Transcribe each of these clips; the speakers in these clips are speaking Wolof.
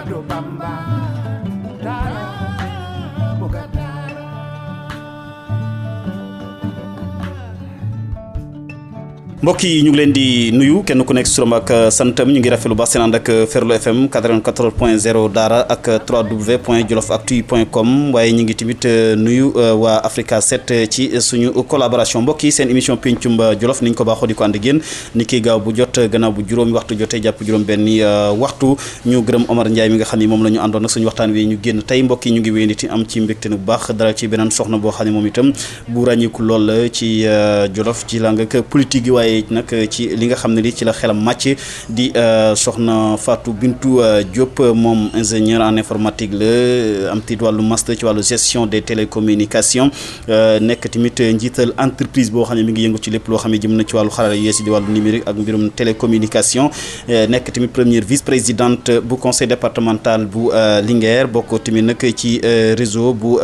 Ahmadou Bamba dara buga dara. mbokk yi ñu ngi leen di nuyu kenn ku nekk suram ak santam ñu ngi rafetlu ba seen ànd ak Ferlo FM 94.0 Daara ak www.jolofactu.com waaye ñu ngi tamit nuyu waa Africa 7 ci suñu collaboration mbokk yi seen émission pencum Jolof ni ñu ko baaxoo di ko ànd ak yéen ni ki gaaw bu jot gannaaw bu juróomi waxtu jotee jàpp juróom benni waxtu ñu gërëm Omar Ndiaye mi nga xam ne moom la ñu àndoon nag suñu waxtaan wi ñu génn tey mbokk yi ñu ngi wéy nit am ci mbégte bu baax dara ci beneen soxna boo xam ne moom itam bu ràññiku lool ci Jolof ci lang ak politique yi waaye nag ci li nga xam ne li ci la xelam màcc di soxna Fatou Bintou Diop moom ingénieur en informatique la am tiit wàllu master ci wàllu gestion des télécommunications nekk tamit njiital entreprise boo xam ne mi ngi yëngu ci lépp loo xam ne jëm na ci wàllu xarala yees di wàllu numérique ak mbirum télécommunication nekk tamit première vice-présidente bu conseil départemental bu Linguère bokk tamit nag ci réseau bu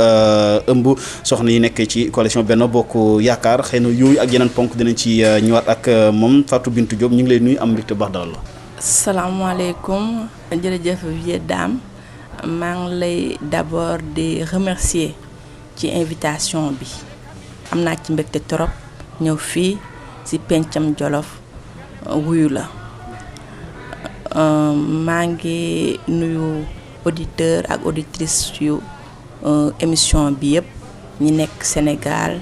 ëmb soxna yi nekk ci coalition Benno Bokk Yaakaar xëy na yooyu ak yeneen ponk dinañ ci ñëwaat ak moom Fatou Bintou Diop ñu ngi lay nuyu am mbégte baax dalal la. salaamaaleykum jërëjëf Vieux Dame maa ngi lay d'abord di remercier ci invitation bi am naa ci mbégte trop ñëw fii ci pencam Jolof wuyu la maa ngi nuyu auditeur ak auditrice yu émission bi yëpp ñi nekk Sénégal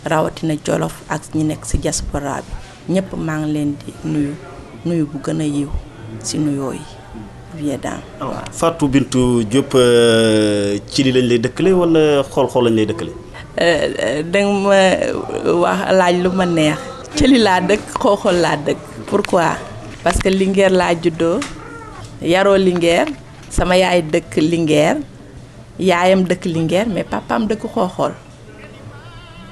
rawatina Jolof ak ñi nekk ci diaspora bi ñëpp maa ngi leen di nuyu bu gën a yiw ci nuyoo yi Vieux Dame. waaw Fatou Bintou Diop ci li lañ lay dëkkale wala xool-xool lañ lay dëkkale. danga ma wax laaj lu ma neex. ci li laa dëkk xool-xool laa dëkk. pourquoi parce que Linguère laa juddoo yaroo Linguère sama yaay dëkk Linguère yaayam dëkk Linguère mais papaam dëkk xool-xool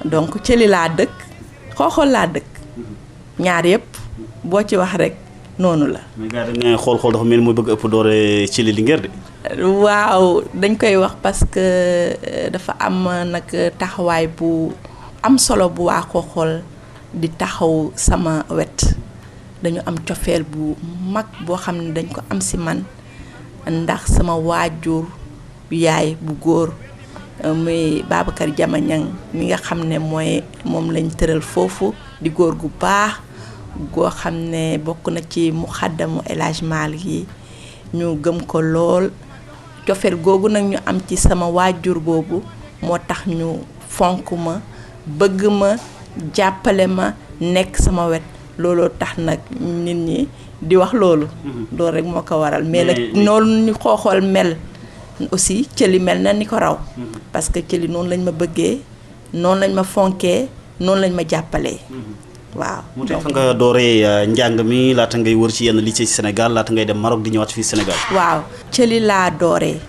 donc ci li laa dëkk xool-xool laa dëkk. ñaar yëpp boo ci wax rek noonu la. mais gars dañ ne xool-xool dafa mel ni mooy bëgg ëpp doore ci li Linguère de. waaw dañ koy wax parce que dafa am nag taxawaay bu am solo bu waa xool-xool di taxaw sama wet dañu am cofeel bu mag boo xam ne dañ ko am ci man ndax sama waajur yaay bu góor muy Babacar Jamañang mi nga xam ne mooy moom lañ tëral foofu di góor gu baax goo xam ne bokk na ci muxaddamu El Hadj Malick yi ñu gëm ko lool cofeel googu nag ñu am ci sama waajur boobu moo tax ñu fonk ma bëgg ma jàppale ma nekk sama wet looloo tax nag nit ñi di wax loolu loolu rek moo ko waral mais nag noonu ñu xooxool mel aussi cëli mel na ni ko raw parce que cëli noonu lañ ma bëggee noonu lañ ma fonkee noonu lañ ma jàppalee waaw. mu tax nga dooree njàng mi laata ngay wër ci yenn lycée ci Sénégal laata ngay dem Maroc di ñëwaat fii Sénégal. waaw cëli laa dooree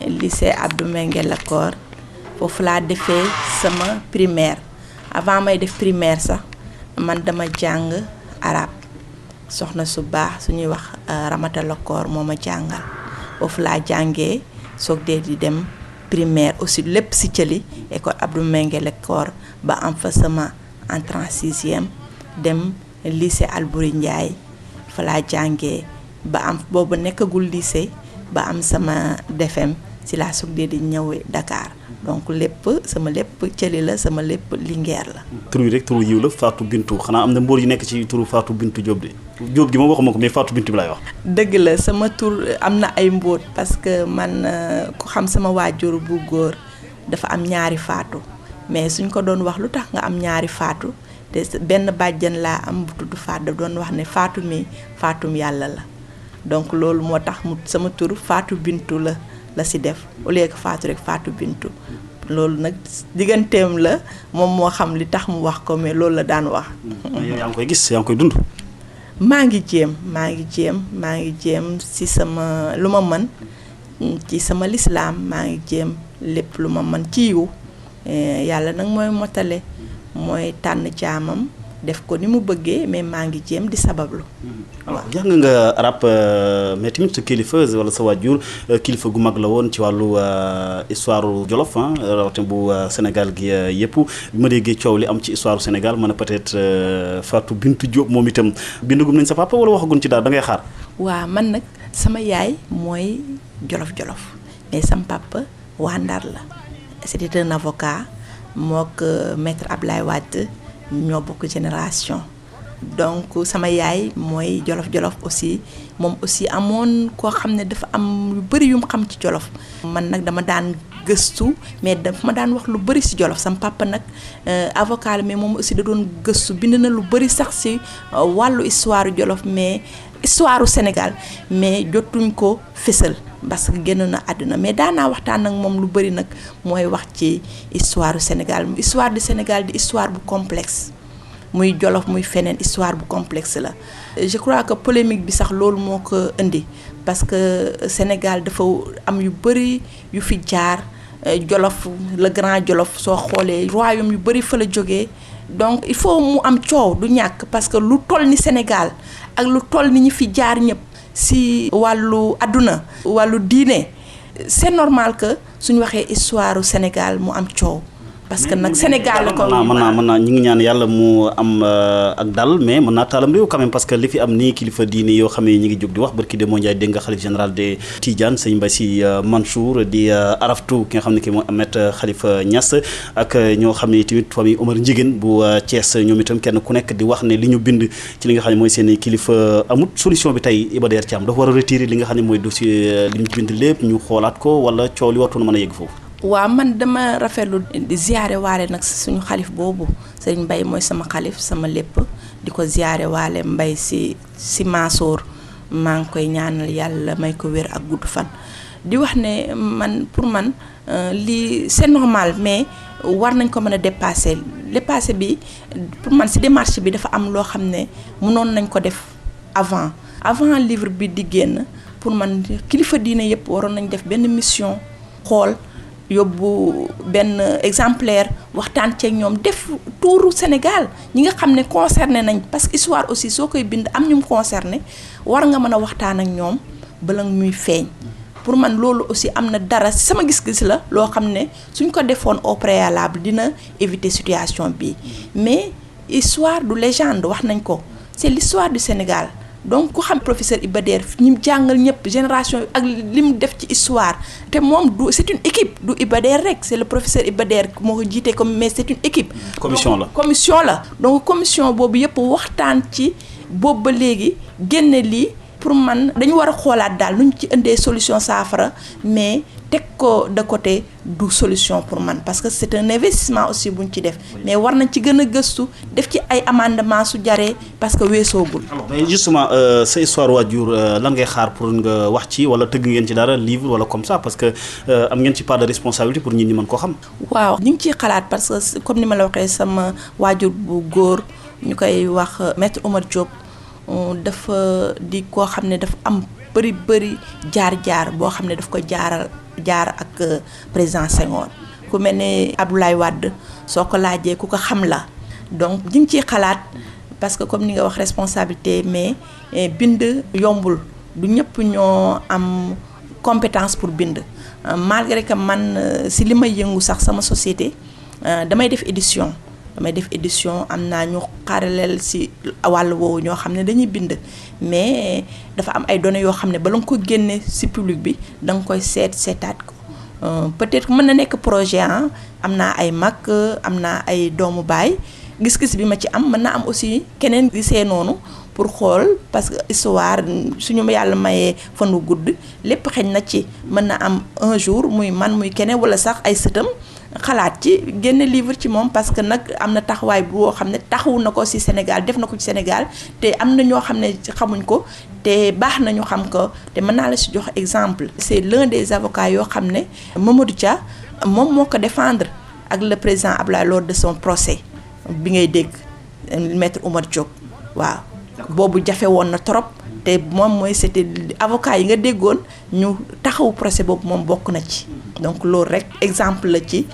lycée Abdou Mengue Lakor foofu laa defee sama primaire avant may def primaire sax man dama jàng arabe soxna su baax suñuy wax Ramata Lakor moo ma jàngal foofu laa jàngee soog dee di dem primaire aussi lépp ci cëli école Abdou Mengue Lakor ba am fa sama entrée en sixième dem lycée Albouri Ndiaye fa laa jàngee ba am boobu nekkagul lycée ba am sama DFM ci laa soog dee di ñëwee Dakar donc lépp sama lépp cëli la sama lépp Linguère la. tur yi rek turu yiw la Fatou Bintou xanaa am na mbóor yu nekk ci turu Fatou Bintou Diop de Diop gi moom waxuma ko mais Fatou Bintou bi laay wax. dëgg la sama tur am na ay mbóot parce que man ku xam sama waajur bu góor dafa am ñaari Fatou mais suñ ko doon wax lu tax nga am ñaari Fatou te benn bàjjan laa am bu tudd Fatou doon wax ne Fatou mi Fatou yàlla la donc loolu moo tax mu sama tur Fatou Bintou la ci def au lieu que Fatou rek Fatou Bintou loolu nag digganteem la moom moo xam li tax mu wax ko mais loolu la daan wax. yow yaa ngi koy gis yaa ngi koy dund. maa ngi jéem ci sama lu ma mën ci sama lislaam maa ngi jéem lépp lu ma mën ci yiw yàlla nag mooy motale mooy tànn jaamam def ko ni mu bëggee mais maa ngi jéem di sabablu. waaw jàng nga arab mais tamit sa kilifa wala sa waajur kilifa gu mag la woon ci wàllu histoire Jolof rawatina bu Sénégal gi yëpp bi ma déggee coow li am ci histoire Sénégal man peut-être Fatou Bintou Diop moom itam bindagum nañ sa papa wala waxagun ci daal da ngay xaar. waaw man nag sama yaay mooy jolof-jolof mais sama papa waa Ndar la c'était un avocat mook maître Ablaye Wade ñoo bokk génération donc sama yaay mooy jolof-jolof aussi moom aussi amoon koo xam ne dafa am lu bëri yu mu xam ci jolof man nag dama daan gëstu mais dafa ma daan wax lu bëri ci jolof sama papa nag avocat la mais moom aussi da doon gëstu bind na lu bëri sax ci wàllu histoire jolof mais histoire u Sénégal mais jotuñ ko fësal parce que génn na àdduna mais daanaa waxtaan ak moom lu bëri nag mooy wax ci histoire u Sénégal histoire du Sénégal di histoire bu complexe muy jolof muy feneen histoire bu complexe la je crois que polémique bi sax loolu moo ko indi parce que Sénégal dafa am yu bëri yu fi jaar jolof le grand jolof soo xoolee royaume yu bëri fa la jógee donc il faut mu am coow du ñàkk parce que lu toll ni Sénégal ak lu toll ni ñi fi jaar ñëpp si wàllu àdduna wàllu diine c'est normal que suñu waxee histoire u Sénégal mu am coow parce que nag Sénégal la ko mën naa ñu ngi ñaan yàlla mu am ak dal mais mën naa taalam réew quand même parce que li fi am nii kilifa diine yoo xam ne ñi ngi jóg di wax barki de moo Ndiaye dégg nga xalif général de Tidiane sëñ Mbaye Mansour di araftu ki nga xam ne ki moo Ahmed Khalifa Niass ak ñoo xam ne tamit famille Omar Ndiéguène bu Thiès ñoom itam kenn ku nekk di wax ne li ñu bind ci li nga xam ne mooy seen kilifa amut solution bi tey Iba Der Thiam dafa war a retirer li nga xam ne mooy dossier li ñu bind lépp ñu xoolaat ko wala coow li wartoon mën a yegg foofu. waaw man dama rafetlu di ziare waale nag suñu xalif boobu sëriñ Mbaye mooy sama xalif sama lépp di ko ziare waale Mbaye si Mansour maa ngi koy ñaanal yàlla may ko wér ak gudd fan. di wax ne man pour man lii c'est normal mais war nañ ko mën a dépasser bi pour man si démarche bi dafa am loo xam ne mënoon nañ ko def avant livre bi di génn pour man kilifa diine yëpp waroon nañ def benn mission xool. yóbbu benn exemplaire waxtaan ceeg ñoom def tuuru Sénégal ñi nga xam ne concerné nañ parce que histoire aussi soo koy bind am ñu mu concerné war nga mën a waxtaan ak ñoom bala muy feeñ pour man loolu aussi am na dara sama gis-gis la loo xam ne suñ ko defoon au préalable dina éviter situation bi mais histoire du légende wax nañ ko c'est l'histoire du Sénégal donc ku xam professeur Iba Der ñi jàngal ñëpp génération ak li mu def ci histoire te moom du c'est une équipe du Iba Der rek c'est le professeur Iba Der moo ko jiite comme mais c'est une équipe. commission la donc commission boobu yëpp waxtaan ci boobu ba léegi génne lii pour man dañu war a xoolaat daal nu ñu ci indee solution saafara mais teg ko de côté du solution pour man parce que c'est un investissement aussi buñ ci def mais war nañ ci gën a gëstu def ci ay amendement su jaree parce que weesoogul. mais justement sa histoire waajur lan ngay xaar pour nga wax ci wala tëgg ngeen ci dara livre wala comme ça parce que am ngeen ci part de responsabilité pour nit ñi mën koo xam. waaw ñu ngi ciy xalaat parce que comme ni ma la waxee sama waajur bu góor ñu koy wax maître Omar Diop dafa di koo xam ne dafa am bëri jaar boo xam ne daf ko jaar ak président Senghor ku mel ne Abdoulaye Wade soo ko laajee ku ko xam la donc ñu ngi ciy xalaat parce que comme ni nga wax responsabilité mais bind yombul du ñëpp ñoo am compétence pour bind malgré que man si li may yëngu sax sama société damay def édition am naa ñu xaaraleel ci wàll woowu ñoo xam ne dañuy bind mais dafa am ay données yoo xam ne bala nga ko génne ci public bi da nga koy seetaat ko peut-être mën na nekk projet am naa ay mag am naa ay doomu baay gis-gis bi ma ci am mën na am aussi keneen gisee noonu pour xool parce que histoire suñu yàlla mayee fanu gudd lépp xeñ na ci mën na am un jour muy man muy keneen walla sax ay sëtam xalaat ci génne livre ci moom parce que nag am na taxawaay boo xam ne taxawu na ko ci Sénégal def na ko ci Sénégal te am na ñoo xam ne xamuñ ko te baax na ñu xam ko te mën naa la ci jox exemple. c'est l'un des avocats yoo xam ne Mamadou Dia moom moo ko défendre ak le président Abdoulaye lors de son procès bi ngay dégg maître Oumar Diop waaw. boobu jafe woon na trop te moom mooy c'était avocat yi nga déggoon ñu taxawu procès boobu moom bokk na ci donc loolu rek exemple la ci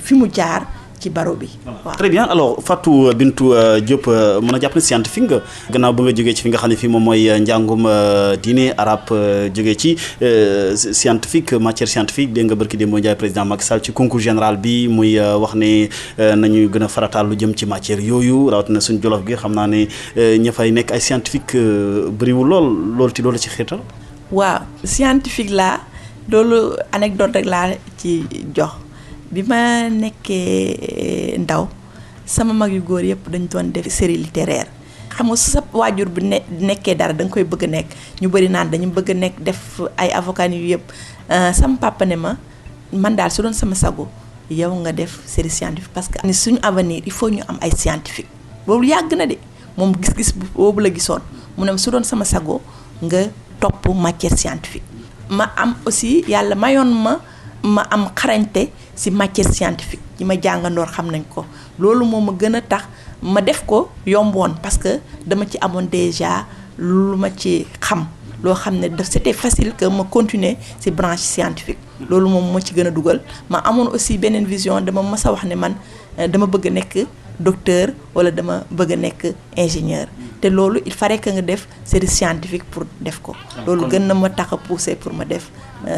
fi mu jaar ci baro bi waaw. très bien alors Fatou Bintou Diop mën a jàpp ne scientifique nga gannaaw ba nga jógee ci fi nga xam ne fii moom mooy njàngum diine arabe jógee ci scientifique matière scientifique dégg nga barki démb Ndiaye président Macky Sall ci concours général bi muy wax ne nañu gën a farataal lu jëm ci matière yooyu rawatina suñu jolof gi xam naa ne ña fay nekk ay scientifique bëriwul lool ci loolu ci xeetal. waaw scientifique laa loolu anecdote rek laa ci jox bi ma nekkee ndaw sama mag yu góor yëpp dañ doon def série littéraire xam nga su sa waajur bu nekkee dara da nga koy bëgg a nekk ñu bëri naan dañu bëgg a nekk def ay avocat yu yëpp sama papa ne ma man daal su doon sama sago yow nga def série scientifique parce que ni suñu avenir il faut ñu am ay scientifique boobu yàgg na de moom gis-gis boobu la gisoon mu ne su doon sama sago nga topp matière scientifique ma am aussi yàlla mayoon ma am xarañte ci matière scientifique yi ma jàngandoor xam nañ ko loolu moo ma gën a tax ma def ko yomboon parce que dama ci amoon déjà lu ma ci xam loo xam ne c'était facile que ma continuer ci branche scientifique loolu moom moo ci gën a dugal ma amoon aussi beneen vision dama mës a wax ne man dama bëgg a nekk docteur wala dama bëgg a nekk ingénieur te loolu il fallait que nga def série scientifique pour def ko loolu gën na ma tax a pousser pour ma def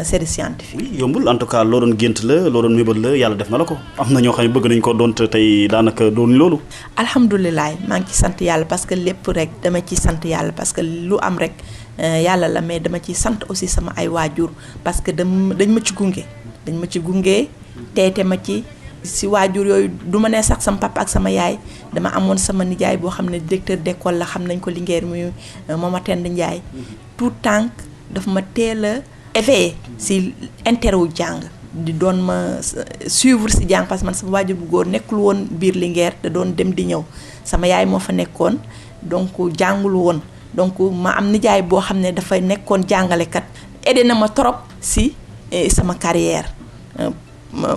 série scientifique. oui yombul en tout cas loo doon gént la loo doon mébal la yàlla def na la ko am na ñoo xam ne bëgg nañ ko doon tey daanaka doon loolu. alhamdulilah maa ngi ci sant yàlla parce que lépp rek dama ci sant yàlla parce que lu am rek yàlla la mais dama ci sant aussi sama ay waajur parce que dañ ma ci gunge teete ma ci waajur yooyu du ma nee sax sama papa ak sama yaay dama amoon sama nijaay boo xam ne directeur d'école la xam nañ ko Linguère muy Mama Tend Ndiaye tout temps daf ma teel a éveillé si intérêt wu jàng di doon ma suivre si jàng parce que man sama waajur bu góor nekkul woon biir Linguère te doon dem di ñëw sama yaay moo fa nekkoon donc jàngul woon donc ma am nijaay boo xam ne dafay nekkoon jàngalekat aidé na ma trop si sama carrière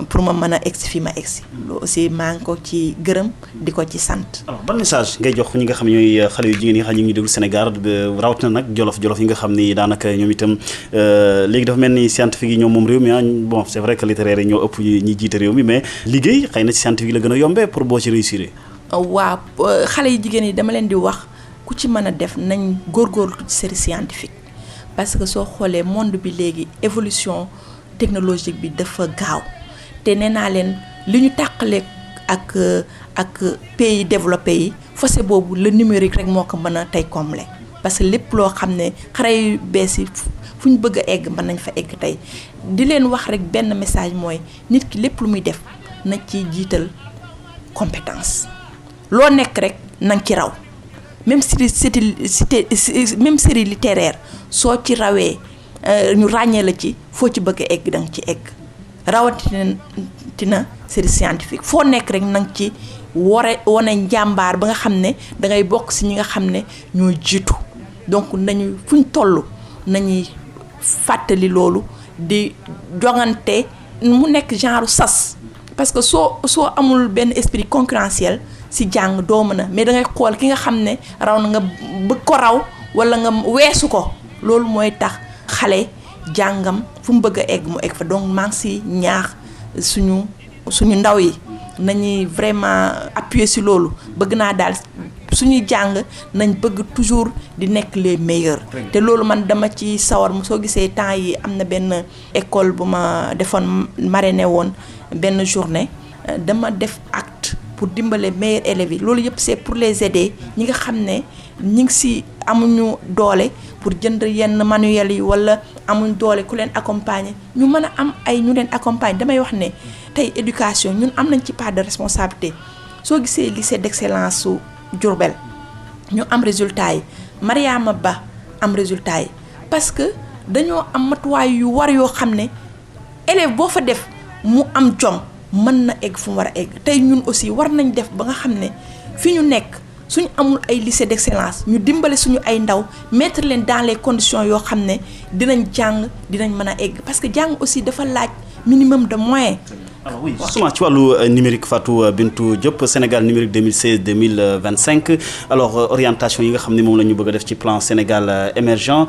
pour ma mën a egsi fi ma egsi loolu aussi maa ngi ko ci gërëm di ko ci sant. alors ban message ngay jox ñi nga xam ne ñooy xale yu jigéen yi nga xam ne ñu ngi déglu Sénégal rawatina nag jolof yi nga xam ni daanaka ñoom itam léegi dafa mel ni scientifique yi ñoom moom réew mi bon c'est vrai que littéraire yi ñoo ëpp ñi jiite réew mi mais liggéey xëy na ci scientifique la gën a yombee pour boo ci réussir. waaw xale yu jigéen yi dama leen di wax ku ci mën a def nañ góorgóorlu ci série scientifique parce que soo xoolee monde bi léegi évolution technologique bi dafa gaaw. te nee naa leen li ñu tàqale ak pays développé yi fossé boobu le numérique rek moo ko mën a tey combler parce que lépp loo xam ne xare yu bees yi fu ñu bëgg a egg mën nañ fa egg tey di leen wax rek benn message mooy nit ki lépp lu muy def na ci jiital compétence loo nekk rek na nga ci raw même série littéraire soo ci rawee ñu ràññee la ci foo ci bëgg a egg da nga ci egg rawatina série scientifique foo nekk rek nang ci wane njàmbaar ba nga xam ne dangay bokk ci ñi nga xam ne ñoo jiitu donc nañu fuñ toll nañuy fàttali loolu di jongante mu nekk genre sas parce que soo amul benn esprit concurrentiel ci jàng doo mën a mais dangay xool ki nga xam ne raw na nga bëgg ko raw walla nga weesu ko loolu mooy tax xale jàngam fu mu bëgg a egg mu egg fa donc maa ngi ci ñaax suñu ndaw yi nañuy vraiment appuyer ci loolu bëgg naa daal suñuy jàng nañ bëgg toujours di nekk les meilleurs te loolu man dama ci sawar mu soo gisee temps yi am na benn école bu ma defoon marraine woon benn journée dama def acte pour dimbale meilleurs élèves yi loolu yëpp c'est pour les aider ñi nga xam ne ñi ngi ci amuñu doole pour jënd yenn manuel yi walla amuñ doole ku leen accompagner ñu mën a am ay ñu leen accompagner damay wax ne tey éducation ñun am nañ ci part de responsabilité soo gisee lycée d'excellence su Diourbel ñu am résultat yi Mariama Ba am résultat yi parce que dañoo am matuwaay yu war yoo xam ne élève boo fa def mu am jom mën na egg fu mu war a egg tey ñun aussi war nañ def ba nga xam ne fi ñu nekk suñu amul ay lycée d'excellence ñu dimbale suñu ay ndaw mettre leen dans les conditions yoo xam ne dinañ jàng dinañ mën a egg parce que jàng aussi dafa laaj minimum de moyens. alors oui justement ci wàllu numérique Fatou Bintou Diop Sénégal numérique 2016-2025 alors orientation yi nga xam ne moom la ñu bëgg a def ci plan Sénégal émergent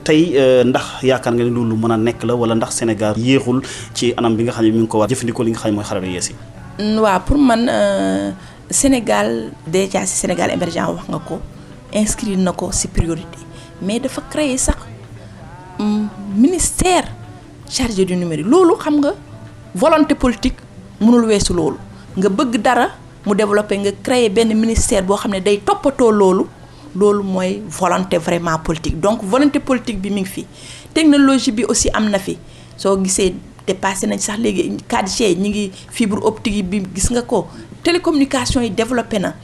tey ndax yaakaar nga ne loolu mën a nekk la wala ndax Sénégal yéexul ci anam bi nga xam ne mi ngi ko war jëfandikoo li nga xam ne mooy xarala yees yi. waaw pour man Sénégal déjà ci Sénégal émergent wax nga ko inscrire na ko ci priorité mais dafa créer sax ministère chargé du numérique loolu xam nga. volonté politique mënul weesu loolu nga bëgg dara mu développer nga créer benn ministère boo xam ne day toppatoo loolu loolu mooy volonté vraiment politique donc volonté politique bi mi ngi fi technologie bi aussi am na fi soo gisee dépassé nañ sax léegi 4G ñi ngi fibre optique yi bi gis nga ko télécommunication yi développé na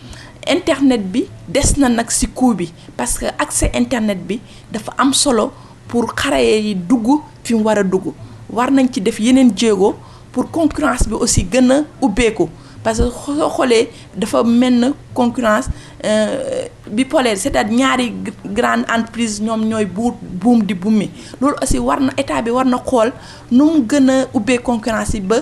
internet bi des na nag ci coût bi parce que accès internet bi dafa am solo pour xare yi dugg fi mu war a dugg war nañ ci def yeneen jéego pour concurrence bi aussi gën a ubbeeku parce que soo xoolee dafa mel na concurrence bipolaire c'est-à-dire ñaari grande entreprise ñoom ñooy buum di bummi loolu aussi war na état bi war na xool nu mu gën a ubbee concurrence yi ba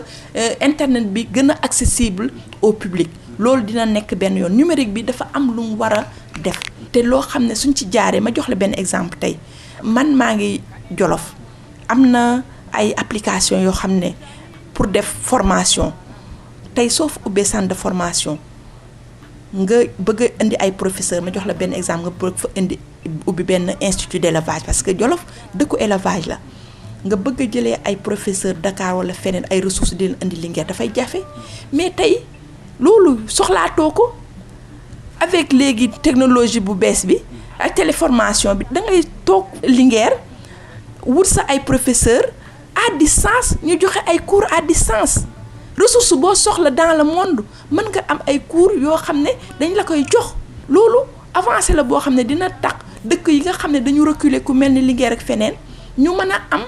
internet bi gën a accessible au public loolu dina nekk benn yoon numérique bi dafa am lu mu war a def te loo xam ne suñ ci jaaree ma jox la benn exemple tey man maa ngi Jolof am na ay application yoo xam ne pour def formation tey soo fa ubbee centre de formation nga bëgg a indi ay professeur ma jox la benn exemple nga bëgg fa indi ubbi benn institut d'élevage parce que Jolof dëkku élevage la nga bëgg a jëlee ay professeur Dakar wala feneen ay ressources di leen indi Linguère dafay jafe mais tey loolu soxlaatoo ko avec léegi technologie bu bees bi ak téléformation bi da ngay toog Linguère wut sa ay professeur à distance ñu joxe ay cours à distance ressource boo soxla dans le monde mën nga am ay cours yoo xam ne dañ la koy jox loolu avancé la boo xam ne dina tax dëkk yi nga xam ne dañu reculer ku mel ni Linguère ak feneen ñu mën a am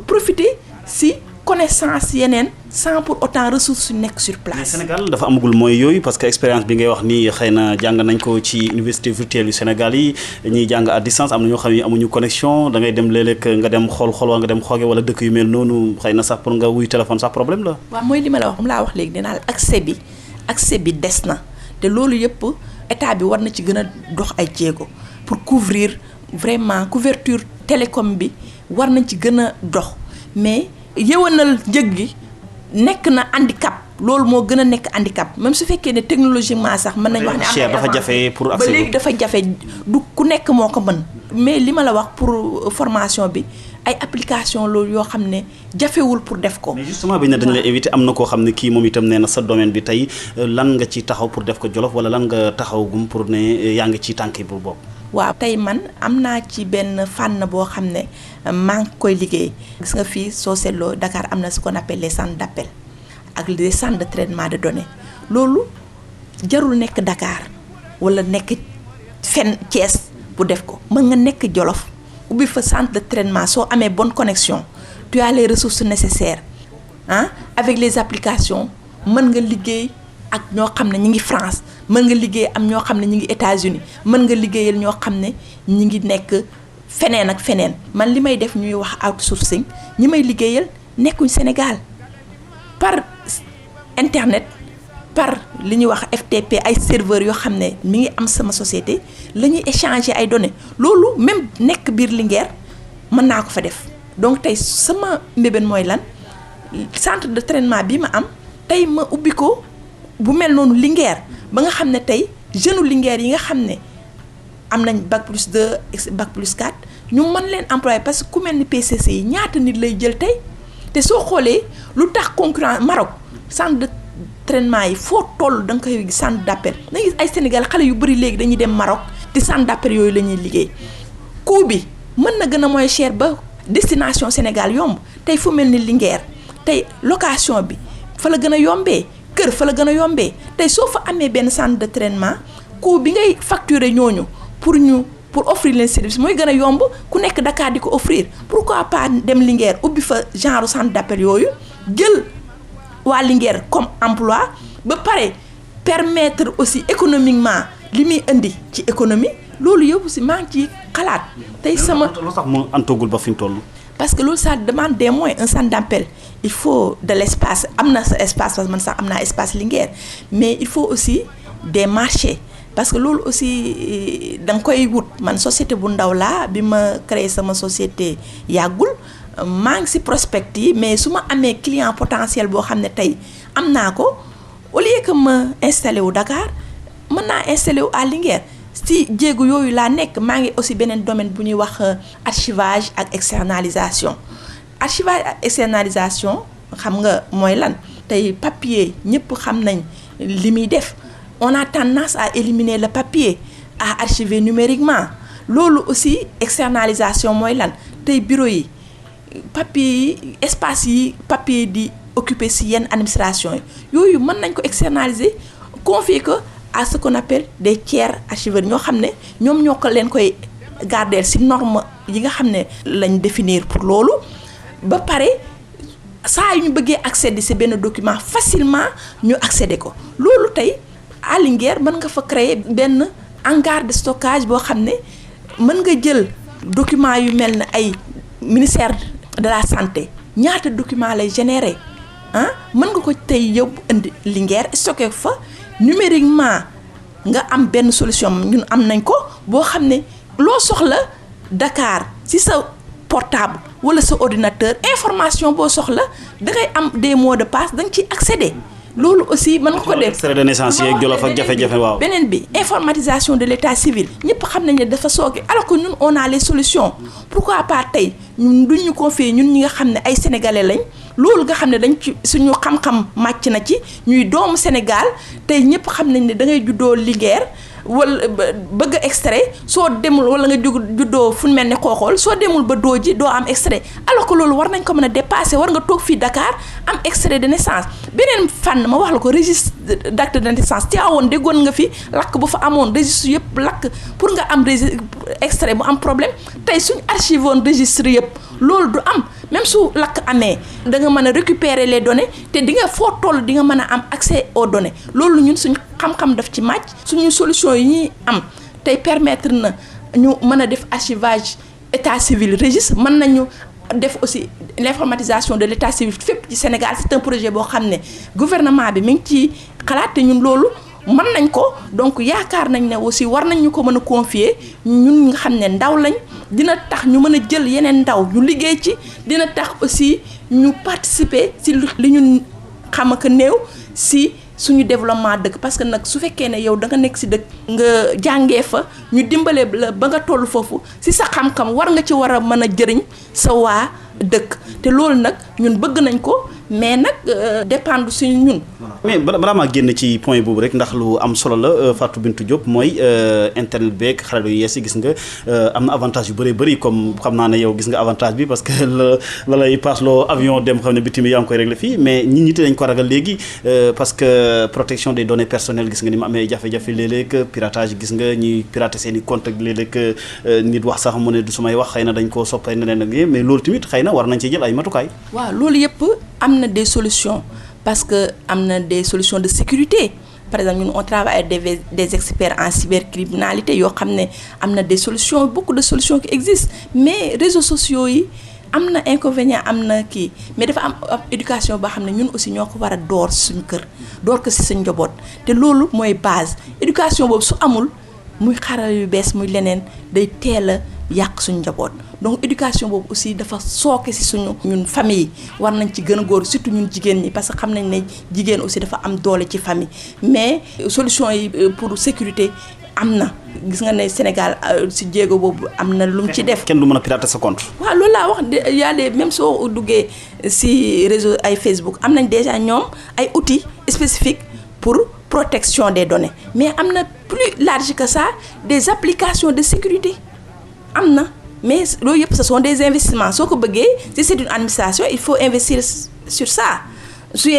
profiter ci connaissance yeneen sans pour autant ressources yu nekk sur place. mais Sénégal dafa amagul mooy yooyu parce que expérience bi ngay wax nii xëy na jàng nañ ko ci université virtuelle yu Sénégal yi ñuy jàng à distance am na ñoo xam ne amuñu connexion da ngay dem léeg-léeg nga dem xool wala nga dem xooge wala dëkk yu mel noonu xëy na sax pour nga wuy téléphone sax problème la. waaw mooy li ma la wax moom laa wax léegi dinaa accès bi des na te loolu yëpp état bi war na ci gën a dox ay jéego pour couvrir vraiment couverture télécom bi war nañ ci gën a dox mais yëwanal njëg gi nekk na handicap loolu moo gën a nekk handicap même su fekkee ne technologiquement sax mën nañu wax ne cher dafa jafe pour accès ba léegi dafa jafe du ku nekk moo ko mën mais li ma la wax pour formation bi ay application loolu yoo xam ne jafewul pour def ko. mais justement bi ne dañ lay éviter am na koo xam ne kii moom itam nee na sa domaine bi tey lan nga ci taxaw pour def ko Jolof wala lan nga taxaw gum pour ne yaa ngi ci tànk bu bopp. waaw tey man am naa ci benn fànn boo xam ne maa ngi koy liggéey gis nga fii soo seetloo Dakar am na ce qu'on appelle les centres d'appel ak les centres de traitement de données loolu jarul nekk Dakar wala nekk fenn Thiès bu def ko mën nga nekk Jolof ubbi fa centre de traitement soo amee bonne connexion tu as les ressources nécessaires avec les applications mën nga liggéey ak ñoo xam ne ñi ngi France mën nga liggéey am ñoo xam ne ñi ngi États-Unis mën nga liggéeyal ñoo xam ne ñi ngi nekk feneen ak feneen man li may def ñuy wax outsourcing ñi may liggéeyal nekkuñ Sénégal par internet par li ñuy wax FTP ay serveurs yoo xam ne mi ngi am sama société la ñuy échanger ay données loolu même nekk biir Linguère mën naa ko fa def donc tey sama mbébén mooy lan centre de traitement bi ma am tey ma ubbi ko bu mel noonu Linguère ba nga xam ne tey jeune Linguère yi nga xam ne am nañ bac+2 bac+4 ñu mën leen employer parce que ku mel ni PCC yi ñaata nit lay jël tey te soo xoolee lu tax concurrent Maroc centre de traitement yi foo toll da nga koy gis centre d'appel da ngay gis ay Sénégal xale yu bëri léegi dañuy dem Maroc te centre d'appel yooyu la ñuy liggéey coût bi mën na gën a moins cher ba destination Sénégal yomb tey fu mel ni Linguère tey location bi fa la gën a yombee kër fa la gën a yombee tey soo fa amee benn centre de traitement coût bi ngay facturer ñooñu pour offrir leen service mooy gën a yomb ku nekk Dakar di ko offrir pourquoi pas dem Linguère ubbi fa genre centre d'appel yooyu jël waa Linguère comme emploi ba pare permettre aussi économiquement li muy indi ci économie loolu yëpp si maa ngi ci xalaat tey sama. lu tax mu antogul ba fi mu toll. parce que loolu ça demande des moyens un centre d'appel il faut de l'espace am na sa espace parce que man sax am naa espace Linguère mais il faut aussi des marchés parce que loolu aussi da nga koy wut man société bu ndaw laa bi ma créé sama société yàggul maa ngi ci prospect yi mais su ma amee client potentiel boo xam ne tey am naa ko au lieu que ma installé wu Dakar mën naa installé wu à Linguère si jéegu yooyu laa nekk maa ngi aussi beneen domaine bu ñuy wax archivage ak externalisation ak externalisation xam nga mooy lan tey papier ñëpp xam nañ li muy def on a tendance à éliminer le papier à archiver numériquement loolu aussi externalisation mooy lan tey bureau yi papier yi espace yi papier di occuper ci yenn administration yi yooyu mën nañ ko externaliser confier ko à ce qu'on appelle des tiers archiveurs ñoo xam ne ñoom ñoo ko leen koy garder ci norme yi nga xam ne lañ définir pour loolu ba pare saa yu ñu bëggee accéder ci benn document facilement ñu accéder ko loolu tey à Linguère mën nga fa créer benn hangar de stockage boo xam ne mën nga jël document yu mel ne ay ministère de la santé ñaata document lay générer mën nga ko tey yóbbu indi Linguère stocké fa numériquement nga am benn solution ñun am nañ ko boo xam ne loo soxla Dakar ci sa portable wala sa ordinateur information boo soxla dangay am des mots de passe da nga ciy accéder loolu aussi mën nga ko def extrait de naissance yeeg Jolof ak jafe-jafe waaw. beneen bi informatisation de l'état civil ñëpp xam nañ ne dafa sooke alors que ñun on a les solutions pourquoi pas tey ñun duñ ñu confier ñun ñi nga xam ne ay sénégalais lañ loolu nga xam ne dañ ci suñu xam-xam màcc na ci ñuy doomu Sénégal tey ñëpp xam nañ ne da ngay juddoo Linguère wala bëgg extrait soo demul wala nga juddoo fu mel ne Xooxool soo demul ba doo ji doo am extrait alors que loolu war nañ ko mën a dépasser war nga toog fii Dakar am extrait de naissance beneen fànn ma wax la ko registre d'acte de naissance Tivaouane déggoon nga fi lakk bu fa amoon registre yëpp lakk pour nga am extrait bu am problème tey suñu archive woon registre yëpp loolu du am même su lakk amee da nga mën a récupérer les données te di nga foo toll di nga mën a am accès aux données loolu ñun suñu xam-xam daf ci màcc suñu solution yi ñuy am tey permettre na ñu mën a def archivage état civil registre mën nañu def aussi l'informatisation de l'état civil fépp ci Sénégal c'est un projet boo xam ne gouvernement bi mi ngi ci xalaat te ñun loolu mën nañ ko donc yaakaar nañ ne aussi war nañ ñu ko mën a confier ñun nga xam ne ndaw lañ dina tax ñu mën a jël yeneen ndaw ñu liggéey ci dina tax aussi ñu participer ci li ñu xam ak néew ci suñu développement dëkk parce que nag su fekkee ne yow da nga nekk ci dëkk nga jàngee fa ñu dimbale la ba nga toll foofu ci sa xam-xam war nga ci war a mën a jëriñ sa waa dëkk te loolu nag ñun bëgg nañ ko mais nag dépendre suñu ñun. mais balaa maa génn ci point boobu rek ndax lu am solo la Fatou Bintou Diop mooy internet beeg xarala yu yees yi gis nga am na avantage yu bëree bëri comme xam naa ne yow gis nga avantage bi parce que la lay passe loo avion dem xam ne bitim yaa ngi koy régler fii mais nit ñi te dañ ko ragal léegi parce que protection des données personnelles gis nga ni mu amee jafe-jafe léeg-léeg piratage gis nga ñuy pirater seen i compte léeg-léeg nit wax sax mu ne du sumay wax xëy na dañ koo soppay neneen ak mais loolu tamit xëy na war nañ ci jël ay matukaay. waaw loolu yëpp am na des solutions parce que am na des solutions de sécurité par exemple ñun on travaille avec des experts en cybercriminalité yoo xam ne am na des solutions beaucoup de solutions qui existent mais réseaux sociaux yi am na inconvénient am na kii mais dafa am éducation boo xam ne ñun aussi ñoo ko war a door suñu kër door ko ci suñu njaboot te loolu mooy base éducation boobu su amul muy xaral yu bees muy leneen day teel a yàq suñu njaboot donc éducation boobu aussi dafa sooke ci suñu ñun famille war nañ ci gën a góor surtout ñun jigéen ñi parce que xam nañ ne jigéen aussi dafa am doole ci famille mais solution yi pour sécurité am na gis nga ne Sénégal ci jéego boobu am na lu mu ci def. kenn du mën a pirater sa compte. waaw loolu laa wax y a des même soo duggee ci réseau ay Facebook am nañ déjà ñoom ay outils spécifiques pour protection des données mais am na plus large que ça des applications de sécurité am na mais loolu yëpp ce sont des investissements soo ko bëggee si c'est une administration il faut investir sur ça si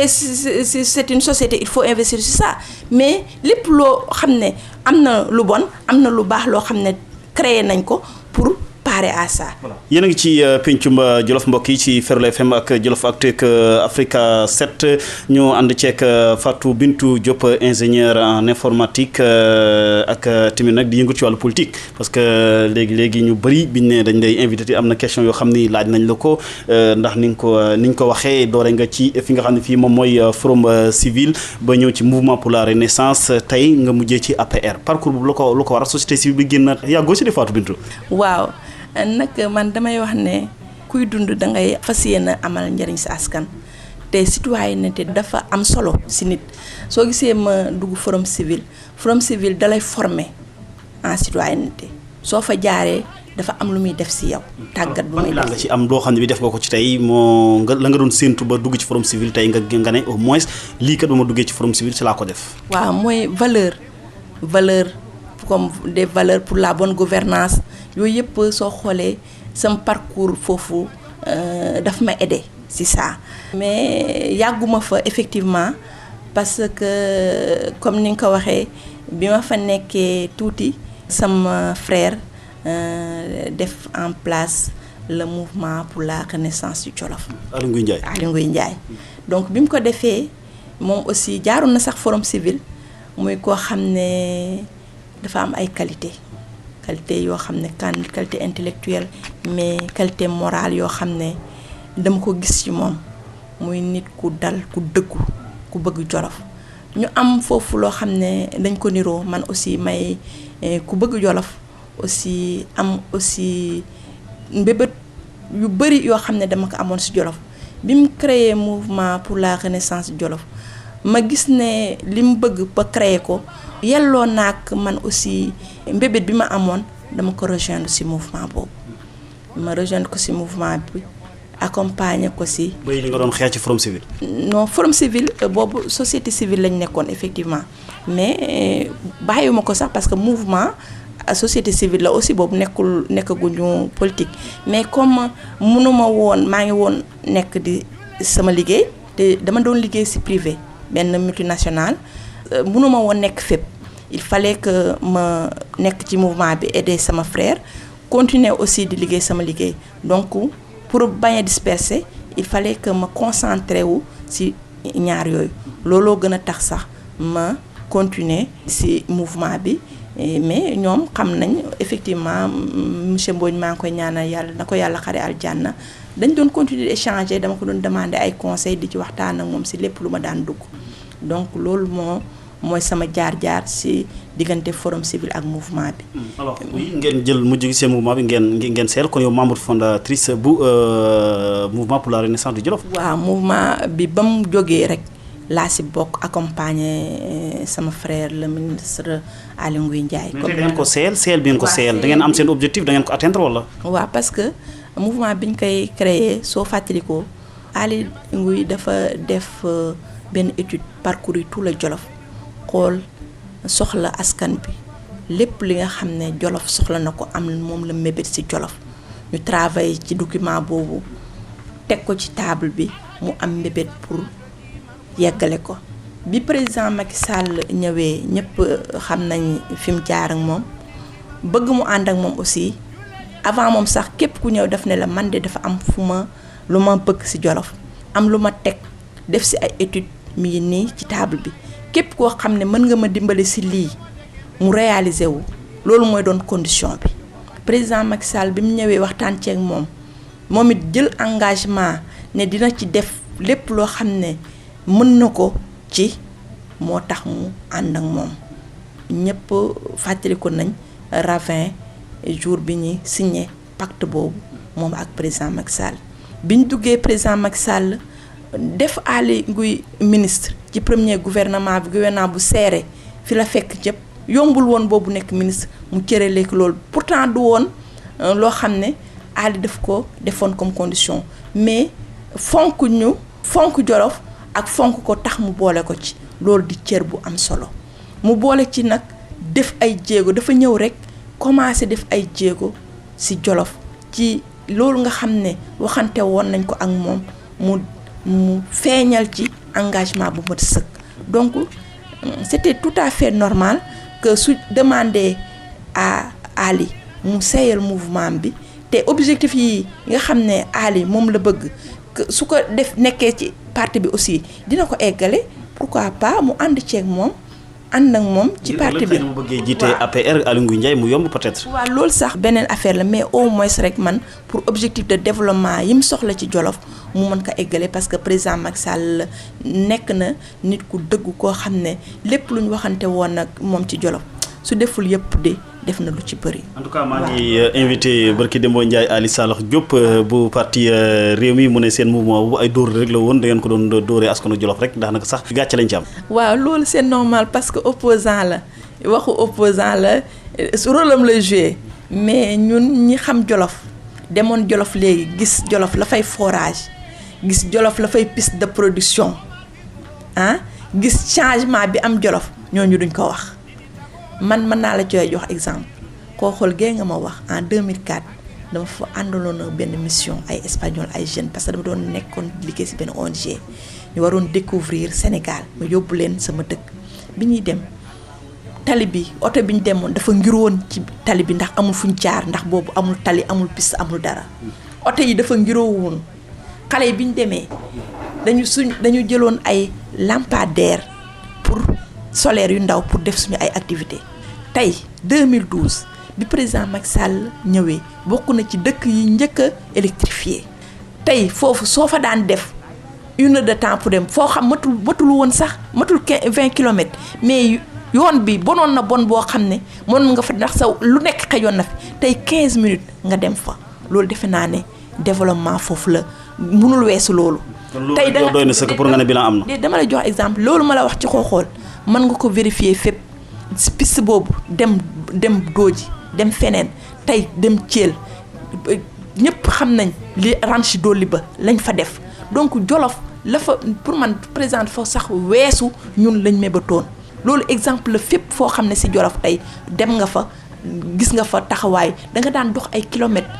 c'est une société il faut investir sur ça mais lépp loo xam ne am na lu bon am na lu baax loo xam ne créé nañ ko pour parer à ça. yéen a ngi ci pencum Jolof mbokk yi ci Ferlo FM ak Jolof Actu ak Africa 7 ñu ànd ceeg Fatou Bintou Diop ingénieur en informatique ak tamit nag di yëngu ci wàllu politique parce que léegi ñu bëri biñ ne dañ lay invité am na question yoo xam ni laaj nañ la ko ndax ni nga ko waxee doore nga ci fi nga xam ne fii moom mooy forum civil ba ñëw ci mouvement pour la renaissance tey nga mujjee ci APR parcours bu lu ko war a société civile bi génn yàggoo si di Fatou Bintou. waaw. nag man damay wax ne kuy dund da ngay fas yéene amal njëriñ sa askan te citoyenneté dafa am solo ci nit soo gisee ma dugg forum civil dalay former en citoyenneté soo fa jaaree dafa am lu muy def ci yow. tàggat bu muy def nga ci am loo xam ne bi def nga ko ci tey moo nga la nga doon séentu ba dugg ci forum civil tey nga ne au moins lii kat ba ma duggee ci forum civil ci laa ko def. waaw mooy valeur comme des valeurs pour la bonne gouvernance yooyu yëpp soo xoolee sama parcours foofu daf ma aidé ci ça. mais yàgguma fa effectivement parce que comme ni nga ko waxee bi ma fa nekkee tuuti sama frère def en place le mouvement pour la renaissance du Jolof. Aly Ngouille Ndiaye donc bi mu ko defee moom aussi jaaroon na sax forum civil muy koo xam ne dafa am ay qualité yoo xam ne qualité intellectuelle mais qualité morale yoo xam ne dama ko gis ci moom muy nit ku dal ku dëggu ku bëgg Jolof. ñu am foofu loo xam ne dañ ko niroo man aussi may ku bëgg Jolof aussi am aussi mbébét yu bari yoo xam ne dama ko amoon ci Jolof. bi mu créé mouvement pour la renaissance du Jolof ma gis ne li mu bëgg ba créé ko yelloo naak man aussi mbébét bi ma amoon dama ko rejoindre ci mouvement boobu. ma rejoindre ko ci mouvement bi accompagner ko ci. ba li nga doon xeex ci forum civil. non forum civil boobu société civile lañ nekkoon effectivement mais bàyyiwuma ko sax parce que mouvement société civile la aussi boobu nekkaguñu politique mais comme mënuma woon maa ngi woon nekk di sama liggéey te dama doon liggéey ci privé benn multinationale mënuma woon nekk fépp il fallait que ma nekk ci mouvement bi aider sama frère continuer aussi di liggéey sama liggéey donc pour bañ a disperser il fallait que ma concentré wu ci ñaar yooyu looloo gën a tax sax ma continuer ci mouvement bi. mais ñoom xam nañ effectivement monsieur Mbodj maa ngi koy ñaanal yàlla na ko yàlla xare aljanna dañ doon continuer d'échanger dama ko doon demander ay conseils di ci waxtaan ak moom ci lépp lu ma daan dugg donc loolu mooy sama jaar-jaar ci diggante forum civil ak mouvement bi. alors oui ngeen jël mujj gi seen mouvement bi ngeen seel kon yow membre fondatrice bu mouvement pour la renaissance du Jolof. waaw mouvement bi ba mu jógee rek. laa ci bokk accompagner sama frère le ministre Aly Ngouille Ndiaye. comme da ngeen ko seel bi ngeen ko seel da ngeen am seen objectif da ngeen ko atteindre wala. waaw parce que mouvement bi ñu koy créer soo fàttalikoo Aly Ngouille dafa def benn étude parcourir tout le Jolof xool soxla askan bi lépp li nga xam ne Jolof soxla na ko am moom la mébét ci Jolof ñu travailler ci document boobu teg ko ci table bi mu am mébét pour. yeggale ko bi président Macky Sall ñëwee ñëpp xam nañ fi mu jaar ak moom bëgg mu ànd ak moom aussi avant moom sax képp ku ñëw daf ne la man de dafa am lu ma bëgg ci Jolof am lu ma teg def ci ay études mi ngi nii ci table bi képp koo xam ne mën nga ma dimbali ci lii mu réaliser wu loolu mooy doon condition bi. président Macky Sall bi mu ñëwee waxtaan ceeg moom it jël engagement ne dina ci def lépp loo xam ne. mën na ko ci moo tax mu ànd ak moom ñëpp fàttaliku nañ Ravin jour bi ñuy signé pacte boobu moom ak président Macky Sall bi ñu duggee président Macky Sall def Aly Ngouille ministre ci premier gouvernement bu serré fi la fekk jëpp yombul woon boobu nekk ministre mu cërale ko loolu pourtant du woon loo xam ne Aly daf ko defoon comme condition mais fonk Jolof ak fonk ko tax mu boole ko ci loolu di cër bu am solo mu boole ci nag def ay jéego dafa ñëw rek commencé def ay jéego ci Jolof ci loolu nga xam ne waxante woon nañ ko ak moom mu feeñal ci engagement bu mat sëkk donc c'était tout à fait normal que su demander à Aly mu seeyal mouvement bi te objectif yi nga xam ne Aly moom la bëgg su ko def nekkee ci parti bi aussi dina ko eggale pourquoi pas mu ànd ceeg moom ànd ak moom ci parti bi. mu bëggee jiite APR Aly Ngouille Ndiaye mu yomb peut-être. waaw loolu sax beneen affaire la mais au moins rek man pour objectif de développement yi mu soxla ci Jolof mu mën ko eggale parce que président Macky Sall nekk na nit ku dëgg koo xam ne lépp lu ñu waxante woon ak moom ci Jolof su deful yëpp de def na lu ci bëri. en tout cas maa ngi invité barki Demba Ndiaye Ali Salax Diop bu parti Rewmi mu ne seen mouvement bu ay dóor rek la woon da ngeen ko doon dóoree askanu Jolof rek daanaka sax gàcce lañ ci am. waaw loolu c'est normal parce que opposant la waxu opposant la rôle am lay joué mais ñun ñi xam Jolof demoon Jolof léegi gis Jolof la fay forage gis Jolof la fay piste de production gis changement bi am Jolof ñooñu duñ ko wax. man mën naa la jox exemple koo xool gée nga ma wax en 2004 dama fa àndaloon benn mission ay espagnol ay jeunes parce que dama doon nekkoon liggéey ci benn ONG ñu waroon découvrir Sénégal ma yóbbu leen sama dëkk bi ñuy dem tali bi oto bi ñu demoon dafa ngir woon ci tali bi ndax amul fuñ jaar ndax boobu amul tali amul piste amul dara oto yi dafa ngiroo woon xale yi bi ñu demee dañu jëloon ay lampadaire pour solaire yu ndaw pour def suñu ay activité tey 2012 bi président Macky Sall ñëwee bokk na ci dëkk yi njëkk a électrifié tey foofu soo fa daan def 1 heure de temps pour dem foo xam matul woon sax matul 20 kilomètres mais yoon bi bonoon na bon boo xam ne mënoon nga fa ndax sa lu nekk xëjoon na fi tey 15 minutes nga dem fa loolu defe naa ne développement foofu la mënul weesu loolu. tey da nga doy na sëkk pour nga ne bilan am na. dama la jox exemple loolu ma la wax ci xooxool mën nga ko vérifier fépp piste boobu dem Dooji dem feneen tey dem Thiel ñëpp xam nañ li ranch dolli ba lañ fa def donc Jolof la fa pour man président fa sax weesu ñun lañ mébatoon loolu exemple la fépp foo xam ne ci Jolof tey dem nga fa gis nga fa taxawaay da nga daan dox ay kilomètres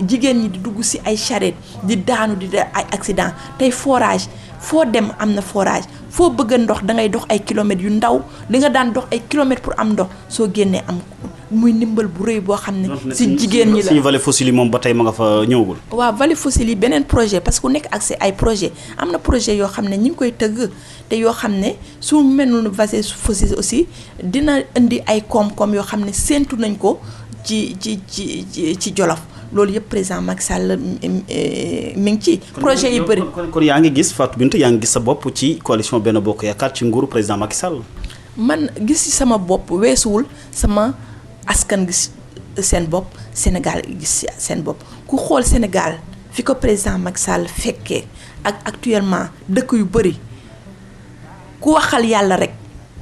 jigéen ñi di dugg ci ay charrette di daanu di def ay accident tey forage foo dem am na forage foo bëgg a ndox da ngay dox ay kilomètres yu ndaw li nga daan dox ay kilomètres pour am ndox soo génnee am muy ndimbal bu rëy boo xam ne ci jigéen ñi la suñu vallée fossile yi moom ba tey ma nga fa ñëwagul. waaw vallée fossile yi beneen projet parce que ku nekk accès ay projet am na projet yoo xam ne ñi ngi koy tëgg te yoo xam ne su mel noonu vallée fossile aussi dina indi ay koom-koom yoo xam ne séentu nañ ko ci Jolof loolu yëpp président Macky Sall mi ngi ci projet yi bëri. kon yaa ngi gis Fatou Bintou yaa ngi gis sa bopp ci coalition Benno Bokk Yaakaar ci nguuru président Macky Sall. man gis ci sama bopp weesuwul sama askan gis seen bopp Sénégal gis seen bopp ku xool Sénégal fi ko président Macky Sall fekkee ak actuellement dëkk yu bëri ku waxal yàlla rek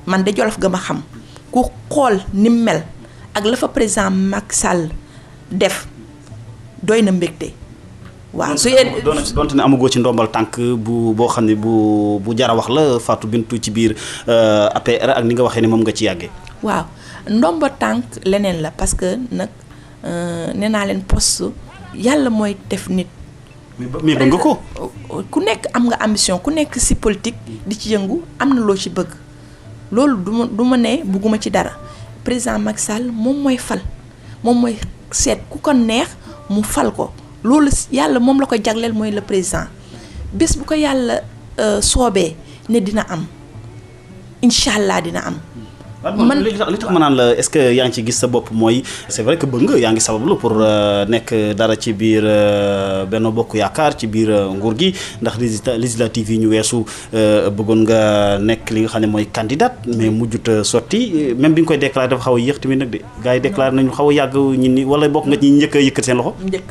man de Jolof ga ma xam ku xool ni mel ak la fa président Macky Sall def doy na mbégte waaw su yéen donte ne amagoo ci ndombal tànk boo xam ne bu jara wax la Fatou Bintou ci biir APR ak ni nga waxee ne moom nga ci yàggee. waaw ndomba tànk leneen la parce que nag nee naa leen poste yàlla mooy def nit. mais bëgg nga ko. ku nekk am nga ambition ku nekk ci politique di ci yëngu am na loo ci bëgg loolu du ma ne bëgguma ci dara président Macky Sall moom mooy fal moom mooy seet ku ko neex mu fal ko loolu yàlla moom la ko jagleel mooy le président bés bu ko yàlla soobee ne dina am incha allah dina am. man li tax ma naan la est-ce que yaa ngi ci gis sa bopp mooy c'est vrai que bëgg nga yaa ngi sabablu pour nekk dara ci biir Benno Bokk Yaakaar ci biir nguur gi ndax législative yi ñu weesu bëggoon nga nekk li nga xam ne mooy candidate mais mujjut sotti même bi nga koy déclaré dafa xaw a yéex tamit nag de gars yi déclaré nañu xaw a yàgg ñi ni wala bokk nga ci njëkk a yëkkat seen loxo. njëkk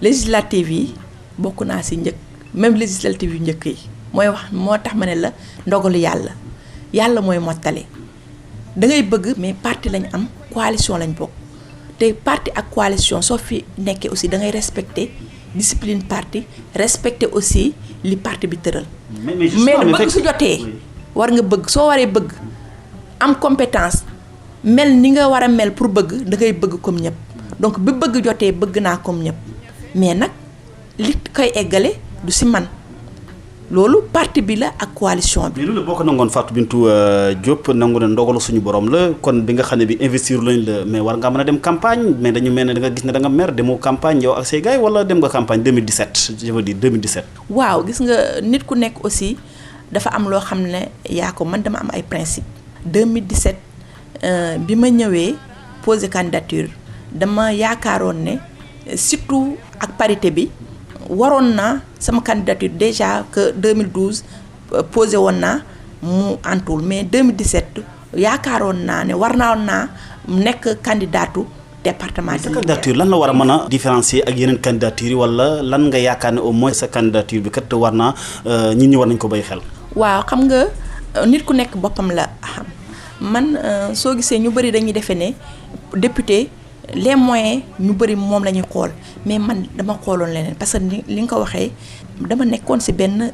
législative yi bokk naa ci njëkk même législative yu njëkk yi mooy wax moo tax ma ne la ndogalu yàlla mooy mottali. da ngay bëgg mais parti lañ am coalition lañ bokk te parti ak coalition soo fi nekkee aussi da ngay respecter discipline parti respecter aussi li parti bi tëral. mais bëgg su jotee war nga bëgg soo waree bëgg am compétence mel ni nga war a mel pour bëgg da ngay bëgg comme ñëpp donc bi bëgg jotee bëgg naa comme ñëpp mais nag li koy eggale du ci man. loolu parti bi la ak coalition bi. mais loolu boo ko nangoon Fatou Bintou Diop nangu na ndogalu suñu borom la kon bi nga xam ne bi investir lañ la mais war ngaa mën a dem campagne mais dañu mel ne da nga gis ne da nga mer demoo campagne yow ak say gars wala dem nga campagne 2017 je veux dire 2017. waaw gis nga nit ku nekk aussi dafa am loo xam ne yaa ko man dama am ay principe 2017 bi ma ñëwee poser candidature dama yaakaaroon ne surtout ak parité bi. waroon naa sama candidature déjà que 2012 posé woon naa mu antul mais 2017 yaakaaroon naa ne war naa nekk candidatu département de Linguère. candidature lan la war a mën a différencier ak yeneen candidature yi wala lan nga yaakaar ne au moins sa candidature bi kat war naa nit ñi war nañ ko bay xel. waaw xam nga nit ku nekk boppam la xam man soo gisee ñu bëri dañuy defee ne député. les moyens ñu bëri moom la ñuy xool mais man dama xooloon leneen parce que li nga ko waxee dama nekkoon ci benn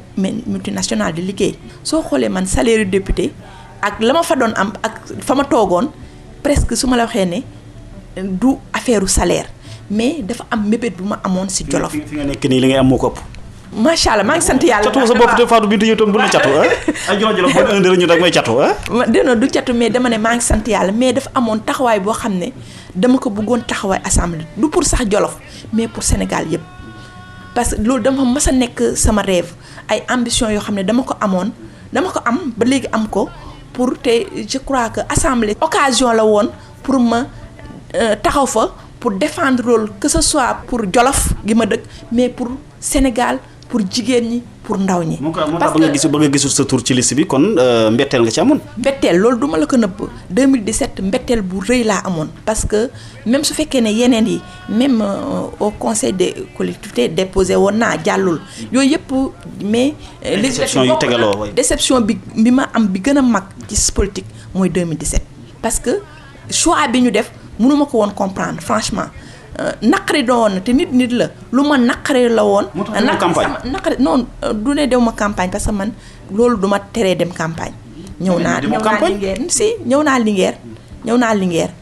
multinationale di liggéey soo xoolee man salaire député ak la ma fa doon am ak fa ma toogoon presque su ma la waxee ne du affaire salaire mais dafa am mébét bu ma amoon si Jolof. fi nga nekk nii li ngay am moo ko ëpp. macha allah maa ngi sant yàlla. catu sa bopp de Fatou Bintou yow tam bu la catu ay Jolof boo indi rek ñu dag may catu dina du catu mais dama ne maa ngi sant yàlla mais dafa amoon taxawaay boo xam ne dama ko bëggoon taxawaay assemblée du pour sax Jolof mais pour Sénégal yëpp parce que loolu dama mas a nekk sama rêve ay ambition yoo xam ne dama ko am ba léegi am ko pour te je crois que assemblée occasion la woon pour ma taxaw fa pour défendre rôle que ce soit pour Jolof gi ma dëkk mais pour Sénégal pour jigéen ñi pour ndaw ñi. parce que ba nga gisul sa tour ci liste bi kon mbetteel nga ci amoon. mbetteel loolu duma la ko nëbb 2017 mbetteel bu rëy laa amoon parce que même su fekkee ne yeneen yi même au conseil des collectivités déposé woon naa jàllul yooyu yëpp mais. déception yu tegaloo déception bi ma am bi gën a mag ci politique mooy 2017 parce que choix bi ñu def mënuma ko woon comprendre franchement. naqari doon na te nit la lu ma naqari la woon. naqari non du ne dew ma campagne parce que man loolu du ma teree dem campagne. ñëw naa Linguère ñëw naa Linguère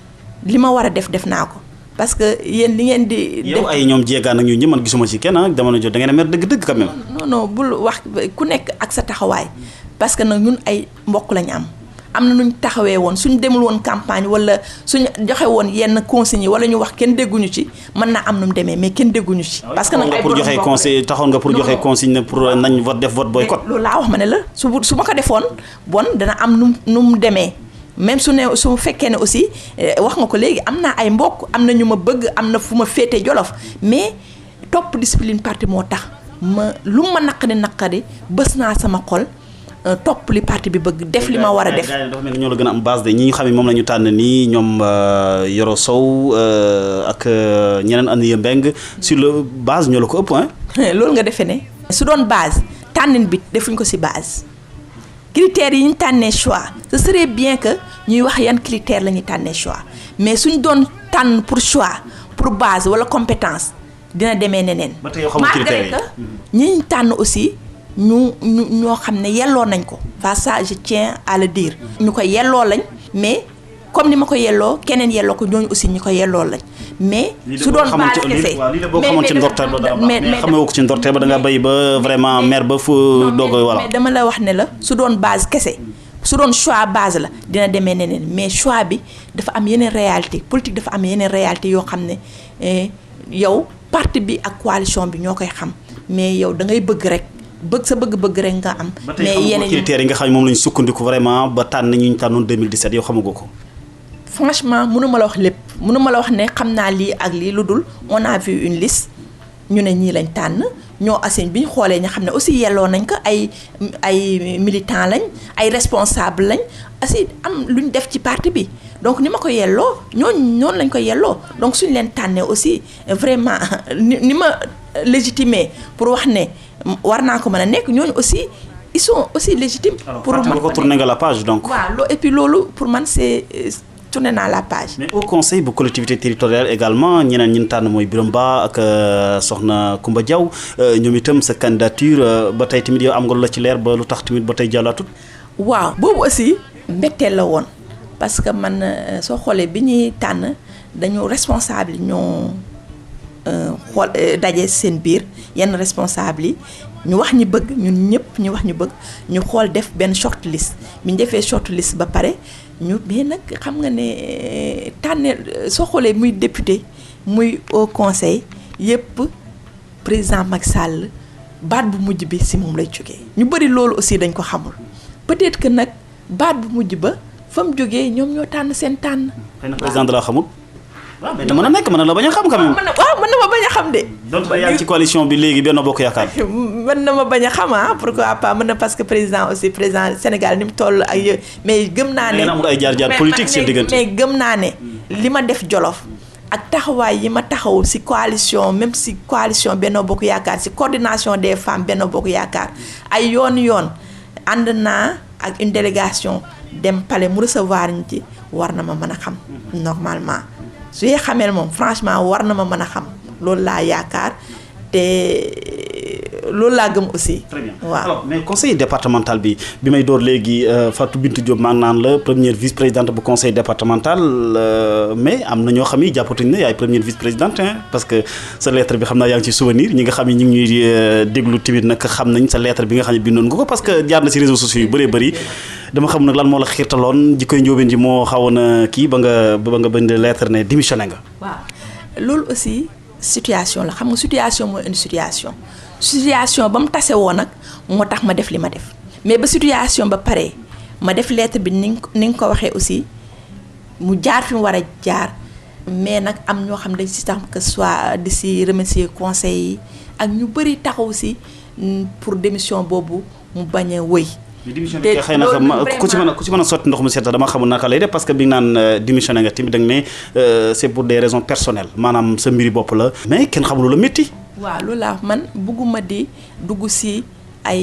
li ma war a def naa ko parce que yéen li ngeen di. yow ay ñoom jéegaan ak ñu ñi man gisuma ci kenn jamono jot da ngeen a mer dëgg-dëgg quand même. non bul wax ku nekk ak sa taxawaay parce que nag ñun ay mbokk lañu am na nuñ taxawee woon suñ demul woon campagne wala suñ joxe woon yenn consignes yi wala ñu wax kenn dégguñu ci mën naa am nu mu demee mais kenn dégguñu ci. parce que nag ay pour joxe conseil taxoon nga pour joxe consigne ne pour nañ def vote boycott. loolu laa wax ma ne la su ma ko defoon bon dana am nu mu demee même su fekkee ne aussi wax nga ko léegi am naa ay mbokk am na ñu ma bëgg am na fu ma féete Jolof mais topp discipline parti moo tax lu ma naqari bës naa sama xol. topp li parti bi bëgg def li ma war a def. dafa mel ni ñoo la gën a am base de ñi nga xam ne moom la ñu tànn nii ñoom Yoro Sow ak ñeneen Aniya Mbengue sur le base ñoo la ko ëpp loolu nga defee ne. su doon base tànnin bi defuñ ko ci base critères yi ñu tànnee choix ce serait bien que ñuy wax yan critères la ñuy tànnee choix mais suñ doon tànn pour choix pour base walla compétence dina demee neneen. ba tey xamul critères yi ñi ñu tànn aussi. ñoo xam ne yelloo nañ ko ça je tiens à le dire ñu ko yelloo lañ mais comme ni ma ko yelloo keneen yelloo ko ñooñu aussi ñi ko yelloo lañ mais su doon base kese lii la boo xamoon ci ndorteel ba dara mais xamewoo ko ci ndorteel ba da nga bay ba vraiment maire ba fu doog voilà mais dama la wax ne la su doon base kese su doon choix base la dina demee neneen mais choix bi dafa am yeneen réalité politique dafa am yeneen réalité yoo xam ne yow parti bi ak coalition bi ñoo koy xam mais yow da ngay bëgg rek sa bëgg-bëgg rek nga am. mais yeneen critères yi nga xam ne moom la ñu sukkandiku vraiment ba tànn ñu tànnoon 2017 yow xamagoo ko. franchement mënuma la wax lépp mënuma la wax ne xam naa lii ak lii lu dul on a vu une liste ñu ne ñii lañ tànn ñoo assaini bi ñu xoolee ñu xam ne aussi yelloo nañ ko ay militants lañ ay responsables lañ aussi am lu ñu def ci parti bi donc ni ma ko yelloo noonu lañ ko yelloo donc suñu leen tànnee aussi vraiment ni ma légitimé pour wax ne. war naa ko mën a nekk ñooñu aussi ils sont aussi légitimes. pour man ko tourner nga la page donc. waaw et puis loolu pour man c'est tourner naa la page. mais au conseil bu collectivité territoriale également ñeneen ñi tànn mooy Birame Ba ak soxna Koumba Diaw ñoom itam sa candidature ba tey tamit yow am nga lu la ci leer ba lu tax tamit ba tey jàllaatut. waaw boobu aussi mbetteel la woon parce que man soo xoolee bi ñuy tànn dañu responsable ñoo. xool daje seen biir yenn responsable yi ñu wax ñi bëgg ñun ñëpp ñu wax ñu bëgg ñu xool def benn short list bi ñu defee short list ba pare ñu mais nag xam nga ne tànne soo xoolee muy député muy au conseil yëpp président Macky Sall baat bu mujj bi si moom lay jógee ñu bëri loolu aussi dañ ko xamul peut-être que nag baat bu mujj ba fa mu jógee ñoom ñoo tànn seen tànn. xëy na président de la xamul. waaw mais mën na nekk mën na la bañ a xam quand même. mën na ma bañ a xam de. donc yaa ngi ci coalition bi léegi Benno Bokk Yaakaar. mën na ma bañ a xam pourquoi pas mën na parce que président Sénégal ni mu toll ak yooyu mais gëm naa ne. amul ay jaar-jaar politique seen diggante. mais gëm naa ne li ma def Jolof ak taxawaay yi ma taxaw ci coalition même ci coalition Benno Bokk Yaakaar ci coordination des femmes Benno Bokk Yaakaar ay yoon ànd naa ak une délégation dem palais mu recevoir ñu ci war na ma mën a xam normalement. su yee xamee moom franchement war na ma mën a xam loolu laa yaakaar te loolu laa gëm aussi. très bien waaw alors mais conseil départemental bi may door léegi Fatou Bintou Diop maa ngi naan la première vice présidente bu conseil départemental mais am na ñoo xam ni jàppatuñ ne yaay première vice présidente parce que sa lettre bi xam naa yaa ngi ci souvenir ñi nga xam ne ñu ngi ñuy déglu tamit nag xam nañ sa lettre bi nga xam ne bindoon nga ko parce que jaar na ci réseaux sociaux yu bëree bëri dama xam nag lan moo la xiirtaloon jikkoy njóobeen ji moo xawoon a kii ba nga bind lettre ne démissionné nga. waaw loolu aussi situation la xam nga situation mooy une situation ba mu tase woon nag moo tax ma def li ma def mais ba situation ba pare ma def lettre bi ni nga ko waxee aussi mu jaar fi mu war a jaar mais nag am ñoo xam dañ si tax que soit di si remercier conseil yi ak ñu bëri taxaw si pour démission boobu mu bañ a wëy. te xëy na ku ci mën a sotti ndox mu set dama xamul naka lay def parce que bi nga naan démissionné nga tamit da nga ne c'est pour des raisons personnelles maanaam sa mbiri bopp la mais kenn xamul la métti. waaw loolu laa man bëgguma di dugg si ay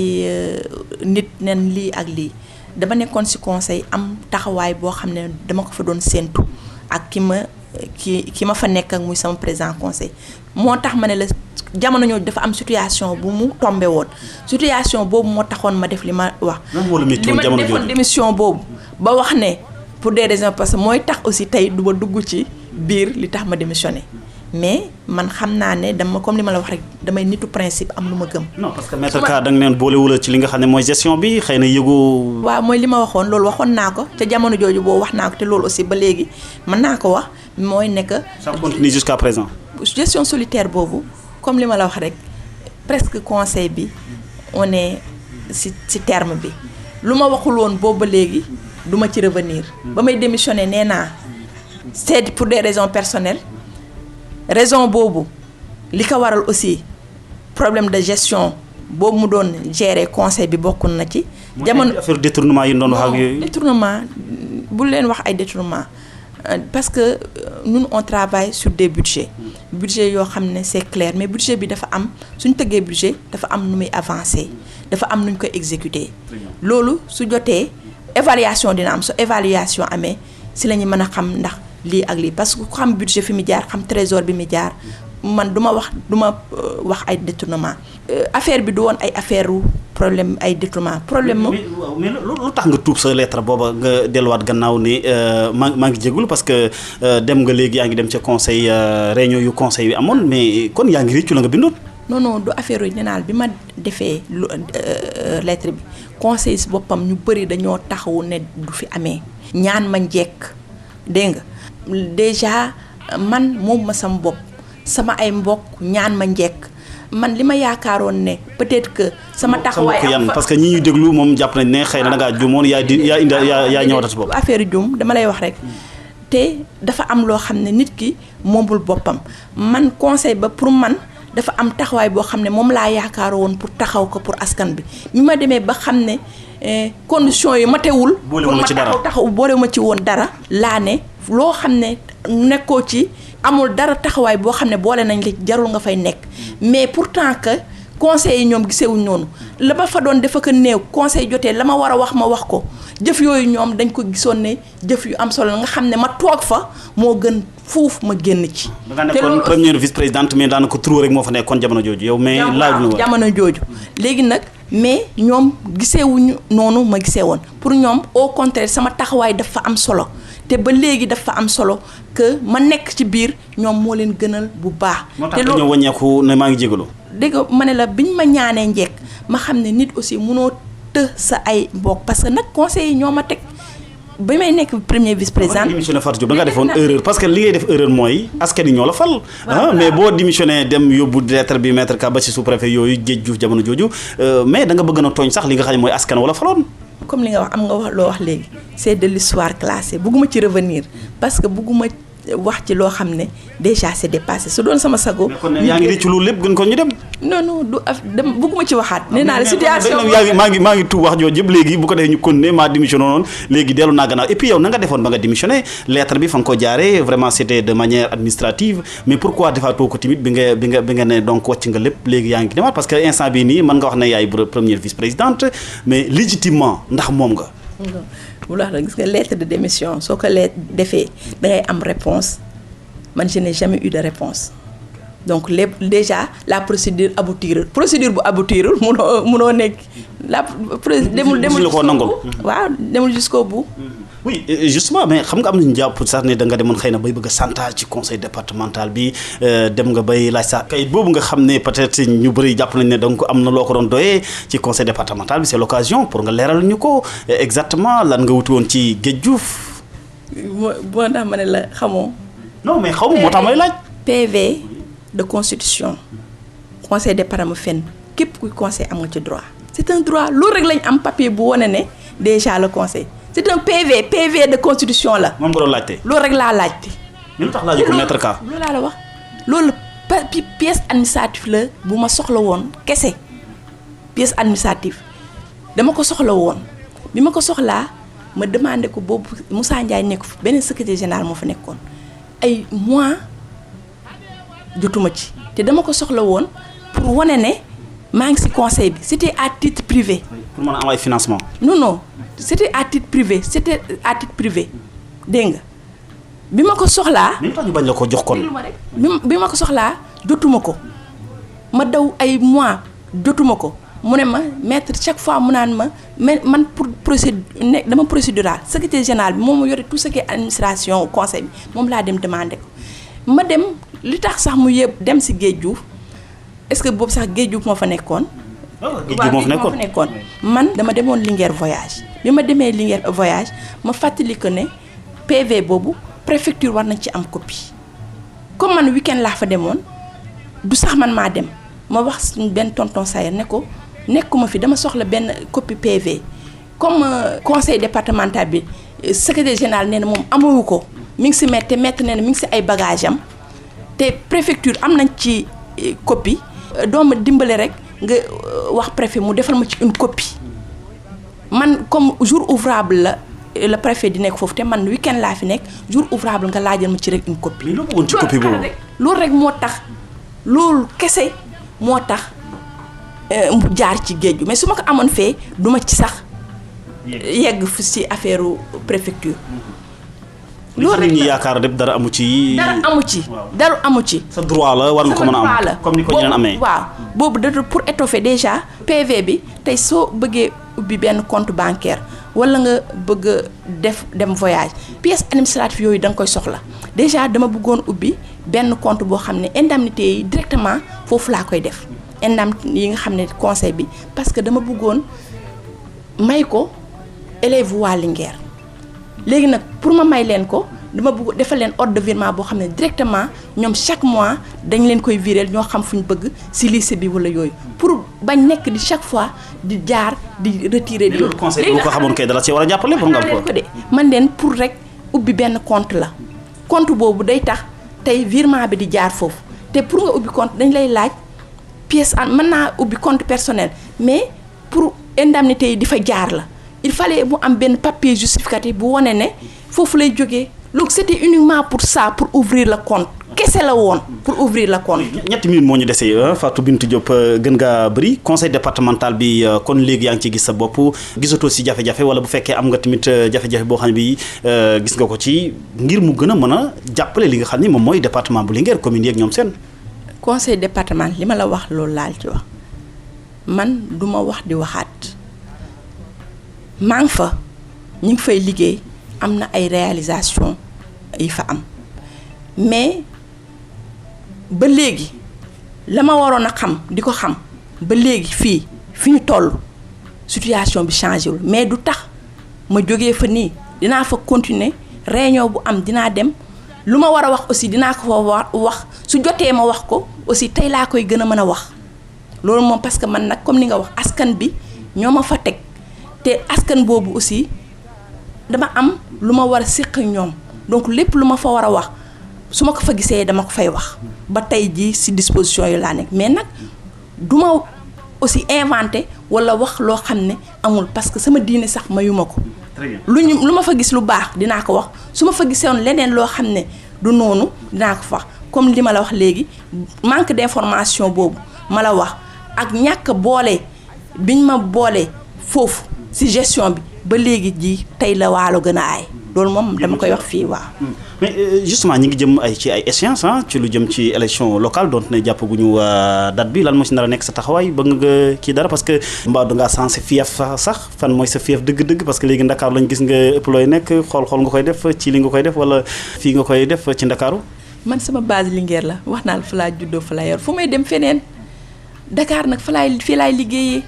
nit nen lii ak lii dama nekkoon si conseil am taxawaay boo xam ne dama ko fa doon séentu ak ki ma fa nekk ak muy sama président conseil moo tax ma ne la jamono ñoo dafa am situation bu mu tombé woon situation boobu moo taxoon ma def li ma wax. li ma defoon démission boobu ba wax ne pour des raisons parce que mooy tax aussi tey du ma dugg ci biir li tax ma démissionné mais man xam naa ne dama comme li ma la wax rek damay nitu principe am lu ma gëm. non parce que maître Ka da nga neen boolewula ci li nga xam ne mooy gestion bi xëy na yëgu. waaw mooy li ma waxoon loolu waxoon naa ko te jamono jooju boo wax naa ko te loolu aussi ba léegi mën naa ko wax mooy nekk. ça continue jusqu'à présent. gestion solitaire boobu comme li ma la wax rek presque conseil bi on est ci terme bi lu ma waxul woon boobu ba léegi du ma ci revenir. ba may démissionné nee naa c'est pour des raisons personnelles. raison boobu li ko waral aussi problème de gestion boobu mu doon gérer conseil bi bokk na ci. jamono affaire détournement yi doon wax ak yooyu. détournement bu leen wax ay détournement parce que ñun on travaille sur des budgets yoo xam ne c'est clair mais budget bi dafa am suñ tëggee budget dafa am nu muy avancer dafa am nu ñu koy exécuter loolu su jotee évaluation dina am su évaluation amee si la ñu mën a xam ndax. lii ak lii parce que ku xam budget fi mu jaar xam trésor bi mu jaar man du ma wax ay détournement affaire bi du woon ay affaire problème ay détournement problème moom. mais lu tax nga tuub sa lettre booba nga delluwaat gannaaw ni maa ngi jégul parce que dem nga léegi yaa ngi dem ca conseil réunion yu conseil bi amoon mais kon yaa ngi réccu la nga bindoon. non du affaire yu nenaal bi ma defee lettre bi conseil si boppam ñu bëri dañoo taxawu ne du fi amee. ñaan ma njekk dégg nga. déjà man moom ma sama bopp sama ay mbokk ñaan ma njekk man li ma yaakaaroon ne peut-être que sama taxawaay am parce que ñi ñuy déglu moom jàpp nañ ne xëy na da ngaa juumoon yaa ñëwaat sa bopp affaire juum dama lay wax rek te dafa am loo xam ne nit ki moomul boppam man conseil ba pour man dafa am taxawaay boo xam ne moom laa yaakaar woon pour taxaw ko pour askan bi mi ma demee ba xam ne conditions yi matewul pour ma taxaw boolewuma ci woon dara laa ne loo xam ne nekkoo ci amul dara taxawaay boo xam ne boole nañ la jarul nga fay nekk mais pourtant que conseil yi ñoom gisewuñ noonu la ma fa doon dafa ko néew conseil jotee la ma war a wax ma wax ko jëf yooyu ñoom dañ ko gisoon ne jëf yu am solo nga xam ne ma toog fa moo gën fuuf ma génn ci. te loolu nekkoon première vice présidente mais daanaka tur rek moo fa nekkoon jamono jooju yow. mais laaj na jamono jooju léegi nag mais ñoom gisewuñu noonu ma gisee woon pour ñoom au contraire sama taxawaay dafa am solo. te ba léegi dafa am solo que ma nekk ci biir ñoom moo leen gënal bu baax. te loolu moo tax wàññeeku ne maa ngi jégalu. dégg nga ma ne la biñ ma ñaanee njekk ma xam ne nit aussi mënoo të sa ay mbokk parce que nag conseil yi ñoo ma teg ba may nekk premier vice président. démissionné Fatou Diop da nga defoon erreur parce que li ngay def erreur mooy askan yi ñoo la fal. mais boo démissionné dem yóbbu lettre bi maître Ka ba ci sous-préfet yooyu Géej Diouf jamono jooju mais da nga bëgg na tooñ sax li nga xam ne mooy askan wala faloon. comme li nga wax am nga wax loo wax léegi c'est de l'histoire classée bugguma ci revenir parce que bugguma wax ci loo xam ne déjà c'est dépassé su doon sama sago. mais kon yaa ngi rëcc loolu lépp gën ko ñu dem. non du dem bugguma ci waxaat. nee naa la situation maa ngi tuub wax jooju yëpp léegi bu ko defee ñu continuer maa démissionné noonu léegi dellu naa gannaaw et puis yow na nga defoon ba nga démissionné lettre bi fa nga ko jaaree vraiment c'était de manière administrative mais pourquoi defaatoo ko tamit bi nga ne donc wàcc nga lépp léegi yaa ngi demaat parce que instant bii nii mën nga wax ne yaay première vice présidente mais légitimement ndax moom nga. bu la wax gis nga lettre de démission soo ko defee da ngay am réponse man je n'ai jamais eu de réponse donc lépp déjà la procédure aboutirul bu aboutirul munoo nekk la demul demul jusqu'au bout. oui justement mais xam nga am nañu jàpp sax ne da nga demoon xëy na bay bëgg a chantage ci conseil départemental bi dem nga bay laaj sax kayit boobu nga xam ne peut-être ñu bëri jàpp nañ ne donc am na loo ko doon doyee ci conseil départemental bi c'est l'occasion pour nga leeral ñu ko exactement lan nga wuti woon ci Géej Diouf. boo tax ma ne la xamoo. non mais xaw ma moo tax may laaj. PV de constitution conseil départemental fenn képp kuy conseil am nga ci droit. c'est un droit loolu rek lañ am papier bu wane ne déjà le conseil. c'est un PV de constitution la. moom nga doon laajte. loolu rek laa laajte. mais lu tax laajee ko maître Ka. loolu laa la wax loolu pièce administrative la bu ma soxla woon kese pièce administrative dama ko soxla woon bi ma ko soxlaa ma demandé ko boobu Moussa Ndiaye nekk fi beneen secrétaire général moo fa nekkoon ay mois jotuma ci te dama ko soxla woon pour wane ne maa ngi ci conseil bi c'était à titre privé. pour mën a am ay financement. non c'était à titre privé dégg nga bi ma ko soxlaa. mais tax ñu bañ la ko jox kon. bi ma ko soxlaa jotuma ko ma daw ay mois jotuma ko mu ne ma maître chaque fois mu naan ma man pour dama procédural secrétaire général bi moom ma yore tout ce qui est administration conseil bi moom laa dem demander ko ma dem li tax sax mu yëpp dem ci Géej Diouf est-ce que boobu sax Géej Diouf moo fa nekkoon. Géej Diouf moo fa nekkoon man dama demoon Linguère voyage bi ma demee Linguère voyage ma fàttali que ne PV boobu préfecture war nañ ci am copie comme man week-end laa fa demoon du sax man maa dem ma wax suñu benn tonton Sayer ne ko nekkuma fi dama soxla benn copie PV comme conseil départemental bi secrétaire général nee na moom amuwu ko mi ngi ci maître nee na mi ngi ci ay bagages am te préfecture am nañ ci copie dooma dimbale rek nga wax préfet mu defal ma ci une copie man comme jour ouvrable la le préfet di nekk foofu te man week-end laa fi nekk jour ouvrable nga laajal ma ci rek une copie. mais loolu woon ci copie boobu loolu rek moo tax loolu kese moo tax mu jaar ci géej gi mais su ma ko amoon fee du ma ci sax yegg fi ci affaire préfecture. loolu rek ñi yaakaar def dara amu ci. dara amu ci. sa droit la war nga ko mën a am comme ni ko ñeneen amee. waaw boobu da pour étoffer déjà PV bi tey soo bëggee ubbi benn compte bancaire wala nga bëgg dem voyage pièce administrative yooyu da nga koy soxla déjà dama bëggoon ubbi benn compte boo xam ne indemnité yi directement foofu laa koy def indemnité yi nga xam ne conseil bi parce que dama bëggoon may ko élèves waa Linguère léegi nag pour ma may leen ko dama bëgg defal leen ordre de virement boo xam ne directement ñoom chaque mois dañ leen koy viréel ñoo xam fu ñu bëgg ci lycée bi wala yooyu pour bañ nekk di chaque fois di jaar di retirer. di conseil bu ko xamoon kay dala ci war a jàppale pour nga am ko de man leen pour rek ubbi benn compte la compte boobu day tax tey virement bi di jaar foofu te pour nga ubbi compte dañ lay laaj pièce mën naa ubbi compte personnel mais pour indemnité yi di fa jaar la il fallait mu am benn papier justificatif bu wane ne foofu lay jógee donc c'était uniquement pour ça pour ouvrir le compte kese la woon pour ouvrir le compte. ñetti minutes moo ñu desee Fatou Bintou Diop gën ngaa bëri conseil départemental bi kon léegi yaa ngi ci gis sa bopp gisatoo si jafe-jafe wala bu fekkee am nga tamit jafe-jafe boo xam ne bi gis nga ko ci ngir mu gën a mën a jàppale li nga xam ni moom mooy département bu Linguère commune yeeg ñoom seen. conseil départemental li ma la wax loolu laal ci wax man du ma wax di waxaat maa ngi fa ñu ngi fay liggéey am na ay réalisation yi fa am mais ba léegi la ma waroon a xam di ko xam ba léegi fi ñu toll situation bi changé wul mais du tax ma jógee fa nii dinaa fa continuer réunion bu am dinaa dem lu ma war a wax aussi dinaa ko fa wax su jotee ma wax ko aussi tey laa koy gën a mën a wax loolu moom parce que man nag comme ni nga wax askan bi ñoo ma fa teg te askan boobu aussi dama am lu ma war a séq ñoom donc lépp lu ma fa war a wax su ma ko fa gisee dama ko fay wax ba tey jii ci disposition yi laa nekk mais nag du ma aussi inventé walla wax loo xam ne amul parce que sama diine sax mayuma ko. lu ma fa gis lu baax dinaa ko wax su ma fa gisoon leneen loo xam ne du noonu dinaa ko fa wax comme li ma la wax léegi manque d'information boobu ma la wax ak ñàkk boole biñ ma boole foofu ci gestion bi ba léegi ji tey la waalo gën a aay. loolu moom dama koy wax fii waaw. mais justement ñi ngi jëm ci ay échéances ci lu jëm ci élection locale donte ne jàppaguñu date bi lan moo ci nar a nekk sa taxawaay bëgg nga kii dara parce que mbaa da ngaa sensé fief sax fan mooy sa fief dëgg-dëgg parce que léegi Ndakaaru lañ gis nga ëpp looy nekk xool nga koy def ci li nga koy def wala fii nga koy def ci Ndakaaru. man sama base Linguère la wax naa la fa laa juddoo fa laa yor fu may dem feneen Dakar nag fii laay liggéeyee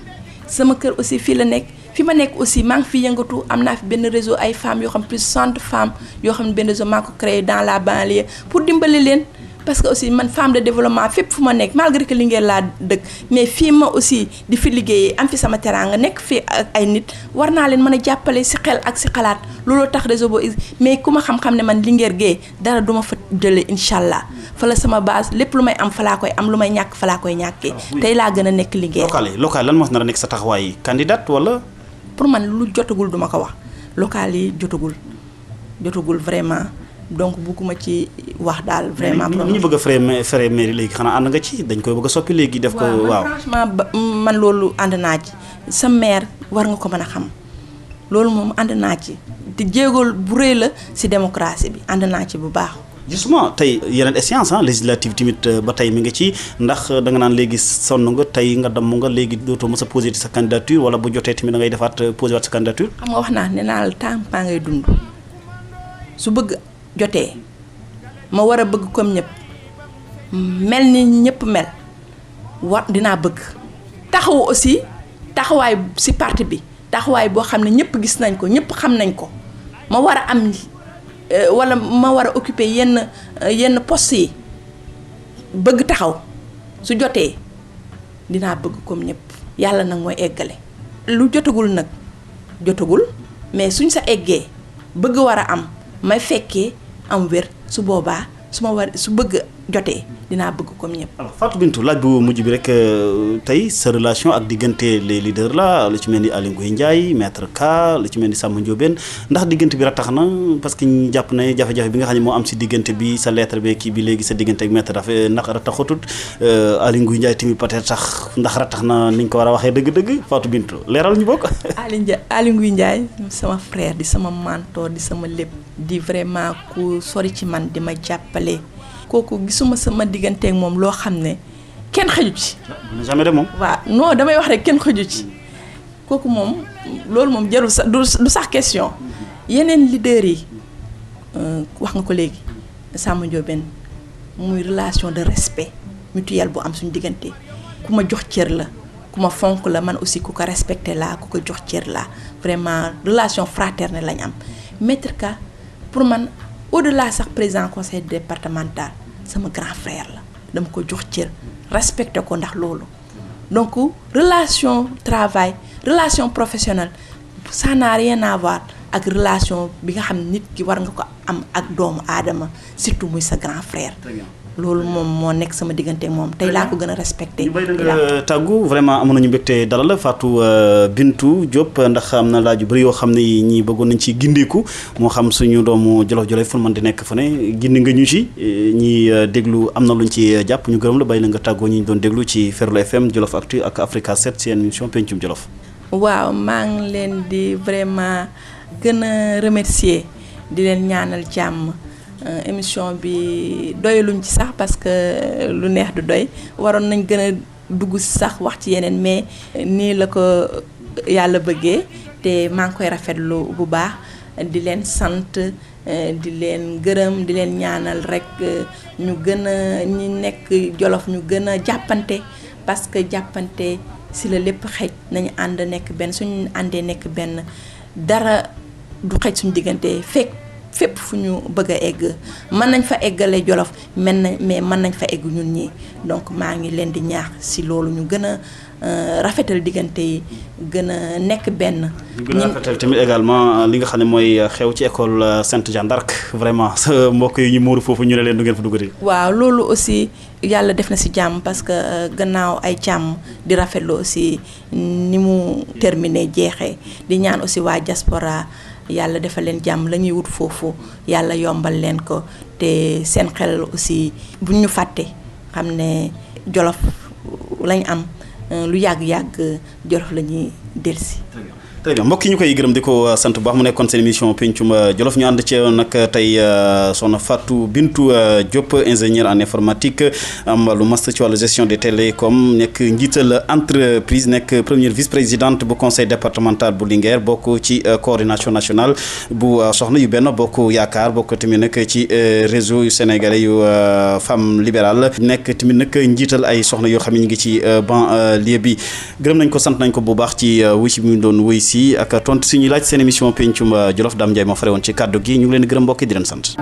sama kër aussi fii la nekk. fi ma nekk aussi maa ngi fi yëngatu am naa fi benn réseau ay femmes yoo xam plus 60 femmes yoo xam ne benn réseau maa ko créé dans la banlieue pour dimbali leen parce que aussi man femme de développement fépp fu ma nekk malgré que Linguère laa dëkk mais fii ma aussi di fi liggéeyee am fi sama teraanga nekk fii ak ay nit war naa leen mën a jàppale si xel ak si xalaat looloo tax réseau boobu mais ku ma xam-xam ne man Linguère gee dara du ma fa jëlee incha allah fa la sama base lépp lu may am fa laa koy am lu may ñàkk fa laa koy ñàkkee tey laa gën a nekk Linguère. local lan moo nar a nekk sa taxawaay candidate wala. pour man lu jotagul duma ko wax local yi jotagul vraiment donc bugguma ci wax daal vraiment. ñu bëgg a frais mairie léegi xanaa ànd nga ci dañ koy bëgg a soppi léegi def ko. waaw franchement man loolu ànd naa ci sa maire war nga ko mën a xam loolu moom ànd naa ci te jéegool bu rëy la ci démocratie bi ànd naa ci bu baax. justement tey yeneen échéance législative tamit ba tey mi nga ci ndax da nga naan léegi sonn nga tey nga damm nga léegi dootoo mës a posé sa candidature wala bu jotee tamit da ngay defaat posé waat sa candidature. xam nga wax naa ne naa la temps pas ngay dund su bëgg jotee ma war a bëgg comme ñëpp mel ni ñëpp mel war dinaa bëgg taxawu aussi taxawaay ci parti bi taxawaay boo xam ne ñëpp gis nañ ko ñëpp xam nañ ko ma war a am. wala ma war a occuper yenn poste yi bëgg taxaw su jotee dinaa bëgg comme ñëpp yàlla nag mooy eggale lu jotagul nag jotagul mais suñ sa eggee bëgg war a am may fekkee am wér su boobaa su bëgg jotee dinaa bëgg comme ñëpp. alors Fatou Bintou laaj bu mujj bi rek tey sa relation ak diggante les leaders la lu ci mel ni Aly Ngouille Ndiaye maître Ka lu ci mel ni Samba Ndiobène ndax diggante bi ratax na parce que ñu jàpp ne jafe-jafe bi nga xam ne moo am si diggante bi sa lettre bi kii bi léegi sa diggante ak maître dafa ndax rataxatut Aly Ngouille Ndiaye tamit peut-être sax ndax ratax na ni ñu ko war a waxee dëgg-dëgg Fatou Bintou leeral ñu bokk. Aly Ngouille Ndiaye sama frère di sama mentor di sama lépp di vraiment ku sori ci man di ma jàppale. kooku gisuma sama digganteeg moom loo xam ne kenn xëju ci. jamais de moom. waaw non damay wax rek kenn xëju ci kooku moom loolu moom jarul sax du sax question yeneen leaders yi wax nga ko léegi Samba Ndiobène muy relation de respect mutuel bu am suñu diggante ku ma jox cër la ku ma fonk la man aussi ku ko respecté laa ku ko jox cër la vraiment relation fraternelle lañ am maître Ka pour man au-delà sax président conseil départemental sama grand frère la dama ko jox cër respecté ko ndax loolu donc relation travail relation professionnelle ça n'a rien à voir ak relation bi nga xam ne nit ki war nga ko am ak doomu aadama surtout muy sa grand frère. loolu moom moo nekk sama diggante moom tey laa ko gën a respecté. ñu béy da tàggu vraiment amoon nañu mbégte dalal Fatou Bintou Diop ndax am na laaj yu bëri yoo xam ne ñii bëggoon nañ ci gindeeku moo xam suñu doomu jolof-jolof fu mën di nekk fu ne gindi nga ñu ci ñi déglu am na luñ ci jàpp ñu gërëm la bàyyi la nga tàggoo ñi doon déglu ci Ferlo FM Jolof Actu ak Africa 7 seen émission Pencum Jolof. waaw maa ngi leen di vraiment gën a remercier di leen ñaanal jàmm. émission bi doyaluñ ci sax parce que lu neex du doy waroon nañ gën a dugg si sax wax ci yeneen mais nii la ko yàlla bëggee te maa ngi koy rafetlu bu baax di leen sant di leen gërëm di leen ñaanal rek ñu gën a ñi nekk Jolof ñu gën a jàppante parce que jàppante si la lépp xëj nañu ànd nekk benn suñu àndee nekk benn dara du xëj suñu diggante fépp fu ñu bëgg a egg mën nañ fa eggale Jolof mais mën nañ fa egg ñun ñi donc maa ngi leen di ñaax si loolu ñu gën a rafetal diggante yi gën a nekk benn. ñu gën a rafetal tamit également li nga xam ne mooy xew ci école Sainte Jeanne d'Arc vraiment sa mbokk yi ñu muuru foofu ñu ne leen du ngeen fa duggati. waaw loolu aussi yàlla def na si jàmm parce que gannaaw ay jàmm di rafetlu aussi ni mu terminé jeexee di ñaan aussi waa diaspora. yàlla defal leen jàmm la ñuy wut foofu yàlla yombal leen ko te seen xel aussi bu ñu fàtte xam ne Jolof lañ am lu yàgg-yàgg Jolof la ñuy delsi très bien mbokk yi ñu koy gërëm di ko sant bu baax mu nekkoon seen émission pencum Jolof ñu ànd ci nag tey soxna Fatou Bintou Diop ingénieur en informatique am wàllu master ci wàllu gestion des télécoms nekk njiital entreprise nekk première vice-présidente bu conseil départemental bu Linguère bokk ci coordination nationale bu soxna yu benn bokk yaakaar bokk tamit nag ci réseau yu sénégalais yu femme libérale nekk tamit nag njiital ay soxna yoo xam ne ñu ngi ci banlieue bi gërëm nañ ko sant nañ ko bu baax ci wuy si bi mu doon wuy si ak tontu suñuy laaj seen émission pencum Jolof Dame Ndiaye moo fare woon ci kàddu gi ñu ngi leen di gërëm mbokk yi di leen sant